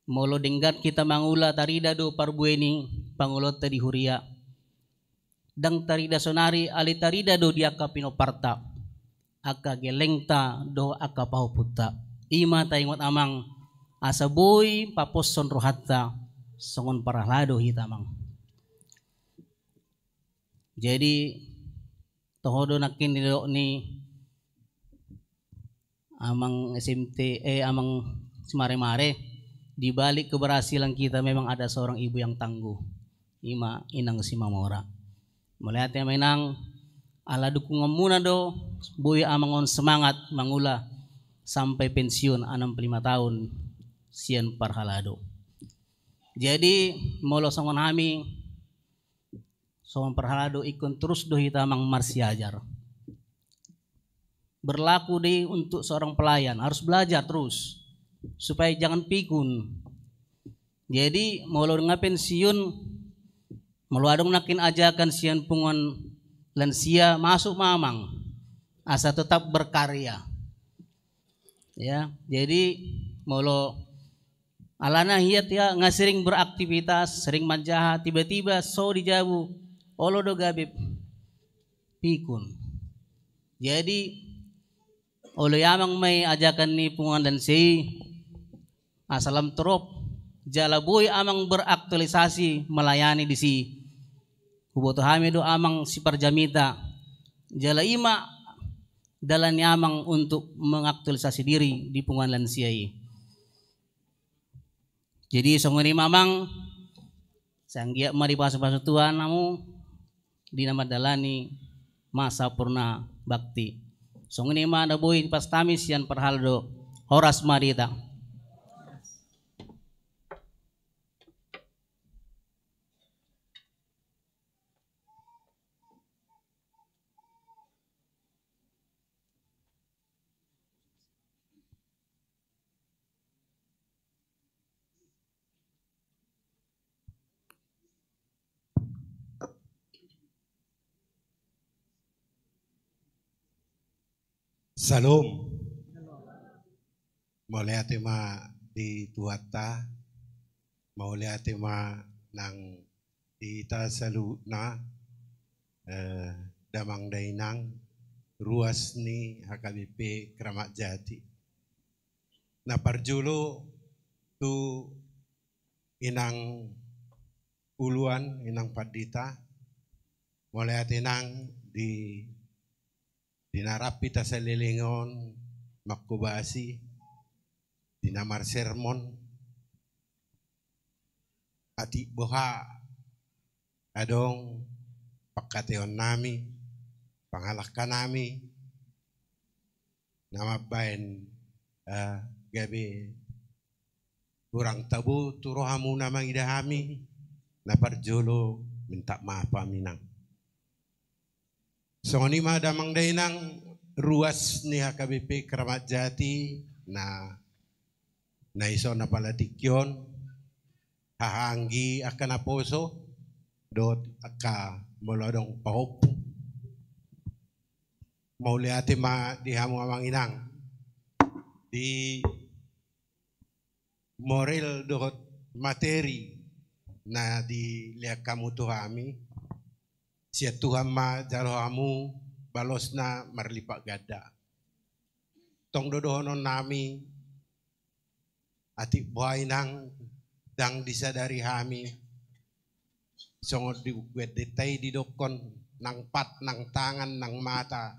Molo denggan hita mangula, tarida do parbue ni pangulaonta di huria. Ndang tarida sonari, alai tarida do di angka pinomparta, angka gellengta dohot angka pahompunta. I ma taingot amang, asa boi paposhon rohanta songon parhalado hita amang. Jadi toho do nangkin didok ni amang S M T, eh, amang Simare-mare, di balik keberhasilan kita memang ada seorang ibu yang tangguh. I ma Inang Simamora. Mauliate ma Inang, ala dukunganmuna do boi amang on semangat mangula sampai pensiun enam puluh lima tahun sian parhalado. Jadi molo songon hami, songon parhalado ingkon terus do hita amang marsiajar. Berlaku di untuk seorang pelayan, harus belajar terus supaya jangan pikun. Jadi molo nga pensiun, molo adong nangkin ajakan sian punguan lansia, masuk ma amang, asa tetap berkarya. Ya, jadi molo alana hiat ya, nga sering beraktivitas, sering manjaha, tiba-tiba so di jabu, olo do gabe pikun. Jadi olo i amang ma i ajakan ni punguan lansia i, asa lam torop, jala boi amang beraktualisasi melayani disi. Huboto hami do amang siparjamita, jala i ma dalan ni amang untuk mengaktualisasi diri di punguan lansia i. Jadi songon i ma amang, sai anggiat ma dipasu-pasu Tuhan hamu di na mandalani masa purna bakti. Songon i ma na boi dipasahat hami sian parhalado. Horas ma di hita. Syalom. Mauliate ma di Tuhanta, mauliate ma nang di hita saluhutna, eh, damang dainang, ruas ni H K B P Kramat Jati. Na parjolo tu inang uluan, inang pandita, mauliate nang di, di na rap hita saleleng on manghobasi, di na marsermon, atik boha adong pangkataionnami, pangalangkanami, na mambahen, eh, gabe hurang tabo tu rohamuna mangida hami, na parjolo minta maaf hami nang. Songon i ma damang dainang ruas ni H K B P Kramat Jati, na, na ison apala tingki on, hahaanggi angka naposo dohot angka molo adong pahompu. Mauliate ma di hamu amang inang, di moral dohot materi na dilean hamu tu hami. Sian Tuhan ma jalo hamu balosna marlipat ganda. Tong do dohononnami, atik boha inang ndang disadari hami, songon di buku endenta i didokkon, nang pat, nang tangan, nang mata,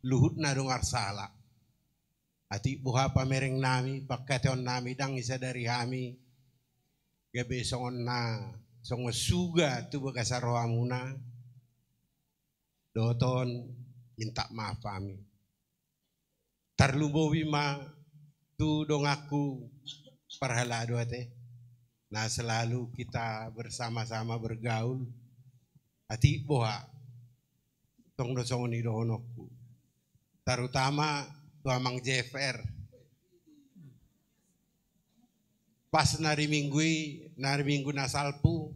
luhutna do marsala. Atik boha pamerengnami, pangkataionnami ndang disadari hami, gabe songon na, songon suga tu bagasan rohamuna, dohot on minta maaf hami. Tarlumobi ma tu donganku parhalado ate, na selalu kita bersama-sama bergaul, atik boha, tong do songon i dohononku. Terutama tu amang J F R. Pas na di minggu i, na di minggu na salpu,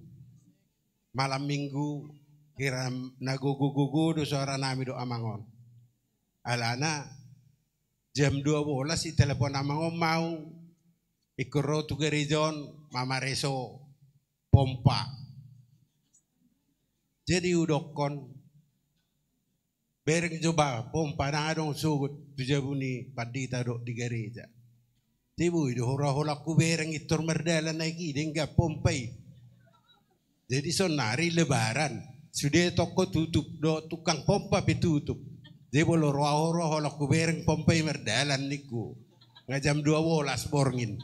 malam minggu, hira na gogo-gogo do soara nami dohot amang on. Alana jam dua bolas ditelepon amang on ma au, ingkon ro tu gareja on mamareso pompa. Jadi hudokkon, bereng jo ba pompa, ndang adong sogot tu jabu ni pandita dohot di gareja. Jadi boi do huroha holan hubereng, pintor mardalan aek i, denggan pompa i. Jadi saonnari Lebaran, sude toko tutup, dohot tukang pompa pe tutup. Jadi molo ro ahu, ro holan hubereng pompa i mardalan, ningku. Nga jam dua bolas borngin.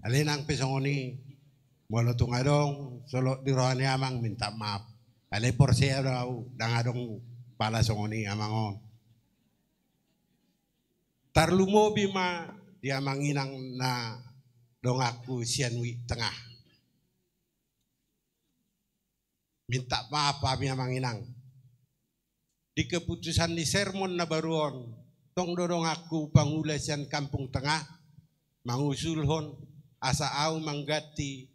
Alai nang pe songon i, molo tung adong solot di roha ni amang, minta maaf. Alai porsea do ahu, ndang adong pala songon i amang on. Tarlumobi ma di amang inang na donganku sian Wik Tengah. Minta maaf hami amang inang. Di keputusan ni sermon na baru on, tong do donganku pangula sian Kampung Tengah mangusulhon asa ahu mangganti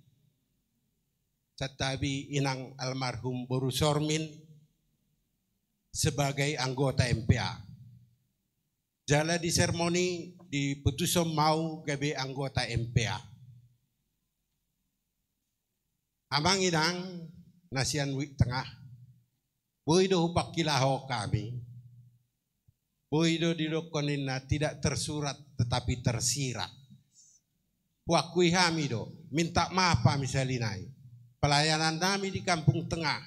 santabi inang almarhum boru Sormin sebagai anggota M P A. Jala di sermon i diputushon ma ahu gabe anggota M P A. Amang inang na sian Wik Tengah, boi do hupangkilahon hami, boi do didokkon ninna tidak tersurat tetapi tersirat. Huakui hami do, minta maaf hami sahali nai. Pelayanan nami di Kampung Tengah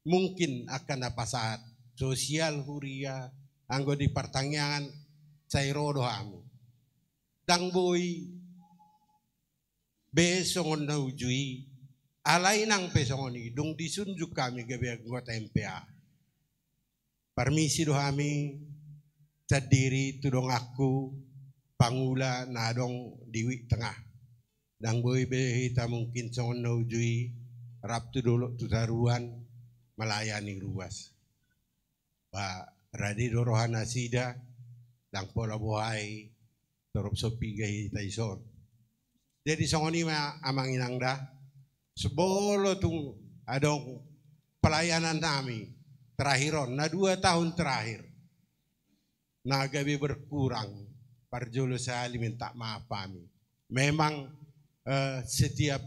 mungkin angka na pasahat sosial, huria, anggo di partangiangan sai ro do hami. Ndang boi be songon na uju i, alai nang pe songon i, dung disunjung hami gabe anggota M P A. Parmisi do hami sandiri tu donganku pangula na adong di Wik Tengah. Ndang boi be hita mungkin songon na uju i rap tu dolok tu taruan melayani ruas. Ba rade do roha nasida, ndang pola boha i, torop so piga hita dison. Jadi songon i ma amang inang da, sebolo tung adong pelayanan nami terakhir on, na dua tahun terakhir na gabe berkurang, parjolo sahali minta maaf hami. Memang eh, setiap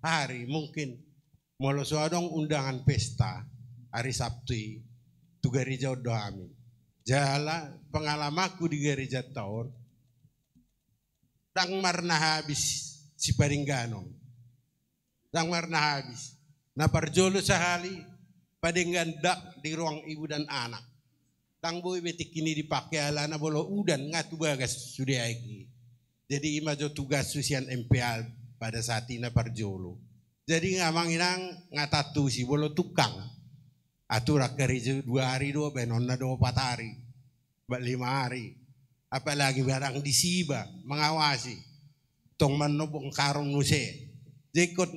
hari mungkin molo so adong undangan pesta hari Sabtu i, tu gareja on do hami. Jala pengalamanku di gareja ta on, ndang marna habis sipadengganon. Ndang marna habis. Na parjolo sahali padenggan dak di ruang ibu dan anak. Ndang boi be tingki ni dipake alana molo udan nga tu bagas sude aek i. Jadi i ma jo tugashu sian M P A pada saat i na parjolo. Jadi nga amang inang nga tantusi molo tukang. Aturan gareja dua ari do, baenonna do opat ari. Ba lima ari. Apalagi barang disi iba mengawasi. Tong manobong karung muse. Jadi ingkon,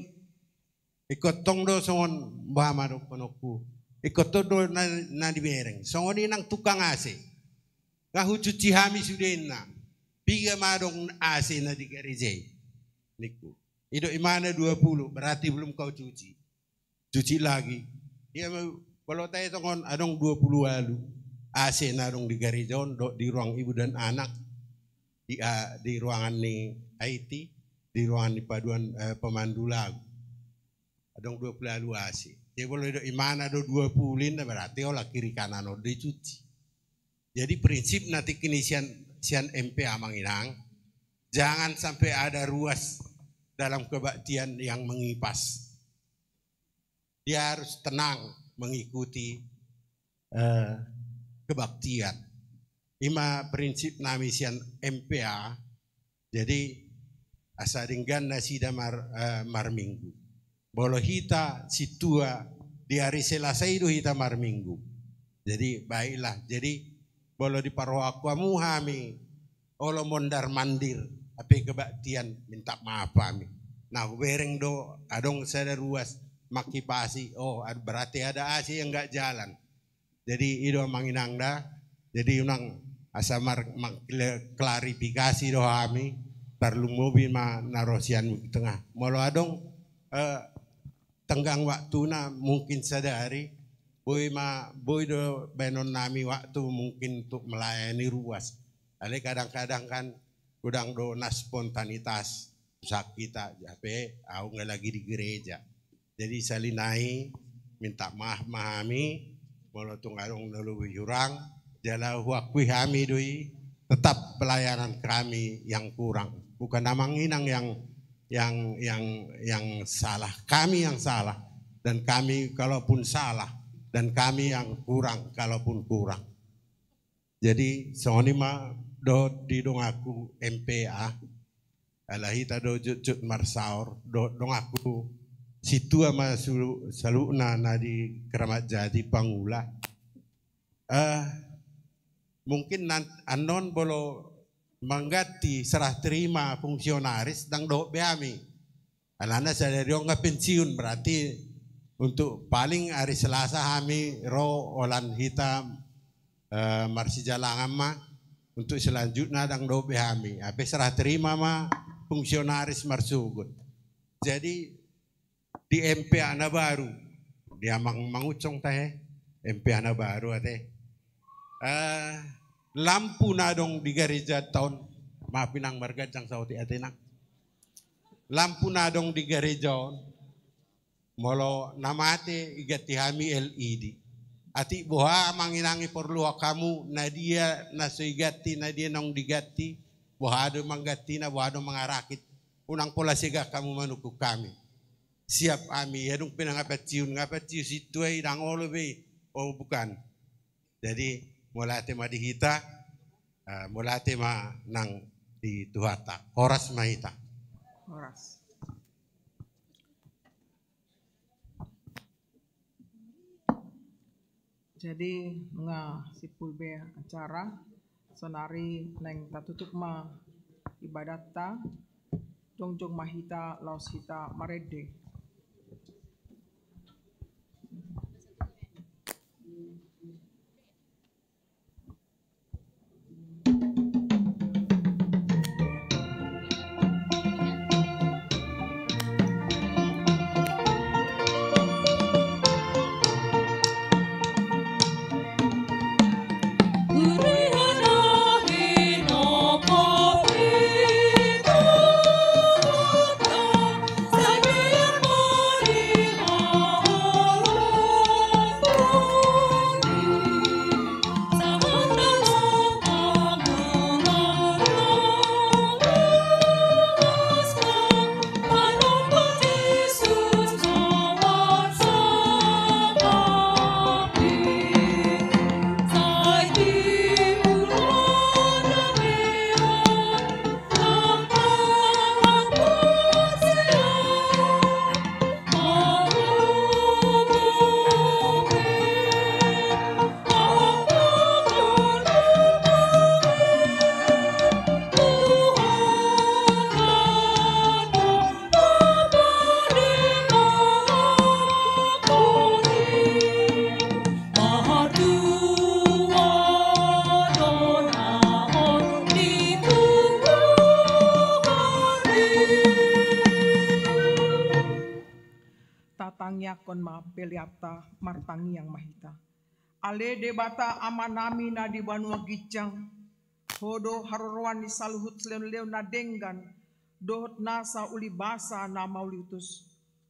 ingkon tong do songon boha ma dohononku. Ingkon tong do na, na dibereng. Songon i nang tukang A C. Nga hucuci hami sude inna. Piga ma adong A C na di gareja i? Ningku. I do imana dua puluh, berarti belum kau cuci. Cuci lagi. Ia ma, molo tahe songon adong dua puluh ualu A C na adong di gareja on, dohot di ruang ibu dan anak, di, a, di ruangan ni I T, di ruangan ni paduan, eh, pemandu lagu. Adong dua puluh ualu A C. Jadi molo i do imana do dua puluh inna, berarti holan kiri kanan on do dicuci. Jadi prinsip na tingki ni sian, sian M P A amang inang, jangan sampai ada ruas dalam kebaktian yang mengipas. Dia harus tenang mengikuti, eh, kebaktian. I ma prinsip nami sian M P A. Jadi asa denggan nasida mar, eh, marminggu. Molo hita sintua di ari Selasa i do hita marminggu. Jadi baiklah. Jadi molo diparrohahon hamu hami olo mondar mandir, hape kebaktian, minta maaf hami. Na hubereng do adong sada ruas mangkipasi, oh, ad-, berarti ada A C yang nggak jalan. Jadi i do amang inang da. Jadi unang asa mar-, mangkla-, klarifikasi do hami. tarlumobi ma na ro sian Bukitengah. Molo adong, eh, tenggang waktuna, mungkin sadari, boi ma, boi do baenonnami waktu mungkin untuk melayani ruas. Alai kadang-kadang kan godang do na spontanitas, susah kita, hape au nga lagi di gereja. Jadi sahali nai minta maaf ma hami, molo tung adong na lobi hurang, jala huakui hami do i, tetap pelayanan kami yang kurang. Bukan Amang Inang yang, yang, yang, yang salah, kami yang salah. Dan kami kalaupun salah, dan kami yang kurang kalaupun kurang. Jadi songon i ma dohot di donganku M P A, ala hita do jotjot marsaor, dohot donganku sintua ma su-, saluhutna na di Keramat Jati, Pangula. Eh, mungkin nan-, annon molo mangganti serah terima fungsionaris ndang dohot be hami. Alana sadari on nga pensiun, berarti untuk paling ari Selasa hami ro holan hita, eh, marsijalangan ma, untuk selanjutna ndang dohot be hami. Hape serah terima ma fungsionaris marsogot. Jadi di M P A na baru, di Amang Mangunsong tahe, M P A na baru ate. Eh, lampu na adong di garejanta on, maaf Inang marganjang saotik ate Inang. Lampu na adong di gareja on, molo na mate iganti hami L E D. Atik boha Amang Inang i porluhon hamu, na dia na so iganti, na dia naung diganti, boha do manggantina, boha do mangarakit. Unang pola segan hamu manungkun hami. Siap hami, ia dung pe na nga pensiun, nga pensiun sintua i ndang olo be i. Oh, bukan. Jadi mauliate ma di hita, eh, mauliate ma nang di Tuhanta. Horas ma hita. Horas. Jadi nga simpul be acara, saonari naeng tatutup ma ibadatta, jongjong ma hita laos hita marende. Tatangiangkon ma peleanta, martangiang ma hita. Ale Debata Amanami na di banua ginjang, Ho do haroroan ni saluhut silehonlehon na denggan dohot nasa ulibasa na mauliutus.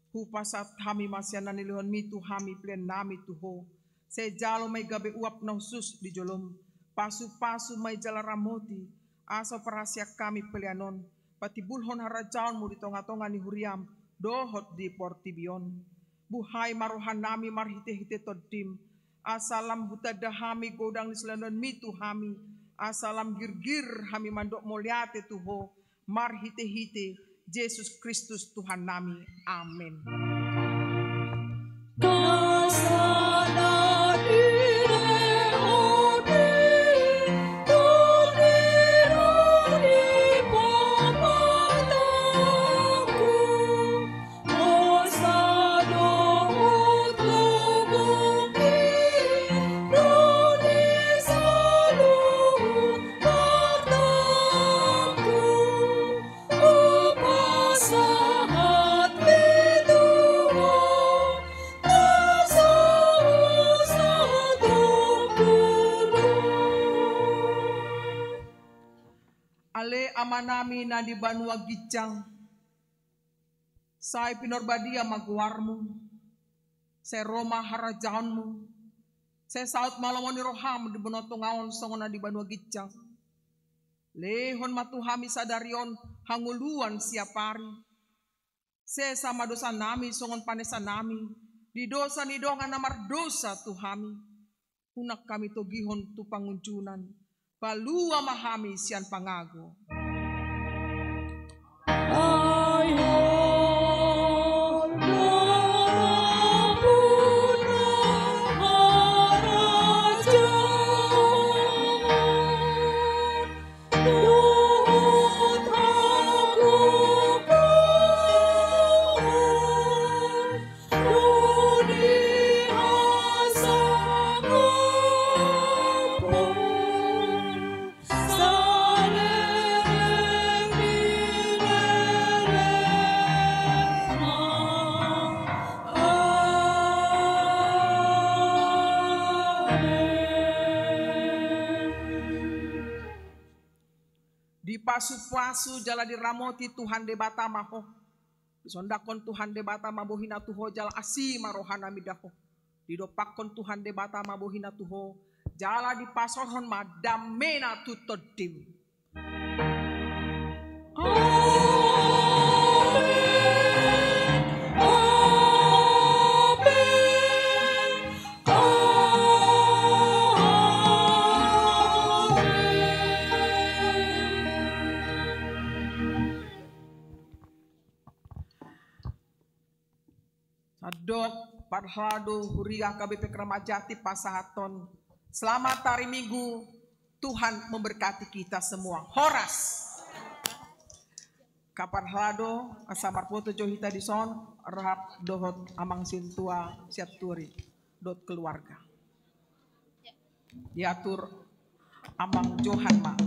Hupasahat hami ma sian na nilehonmi tu hami peleannami tu Ho. Sai jalo ma i gabe uap na hushus di jolom. Pasupasu ma i jala ramoti, asa huparhaseang hami pelean on patimbulhon harajaonmu di tongatonga ni huriam dohot di portibi on. Buhai ma rohanami marhitehite Tondim, asa lam hutanda hami godang ni silehonlehonmi tu hami, asa lam girgir hami mandok mauliate tu Ho, marhitehite Jesus Kristus Tuhannami. Amen. Ale Amanami na di banua ginjang, sai pinarbadia ma goarmu, sai ro ma harajaonmu, sai saut ma lomo ni roham di banua tonga on songon na di banua ginjang. Lehon ma tu hami sadari on hangoluan siapari. Sesa ma dosanami songon panesanami di dosa ni dongan na mardosa tu hami. Unang hami togihon tu pangunjunan. Palua ma hami sian pangago. Dipasupasu jala diramoti Tuhan Debata ma ho. Disondangkon Tuhan Debata ma bohina tu ho jala asi ma rohana mida ho. Didompakkon Tuhan Debata ma bohina tu ho jala dipasaorhon ma damena tu tondim. Amen. Amen. Amen. Sandok parhalado huria H K B P Kramat Jati pasahathon selamat hari Minggu, Tuhan memberkati kita semua. Horas. Angka parhalado, asa marpoto jo hita dison, rap dohot amang sintua Sianturi dohot keluarga. Diatur amang Johan ma.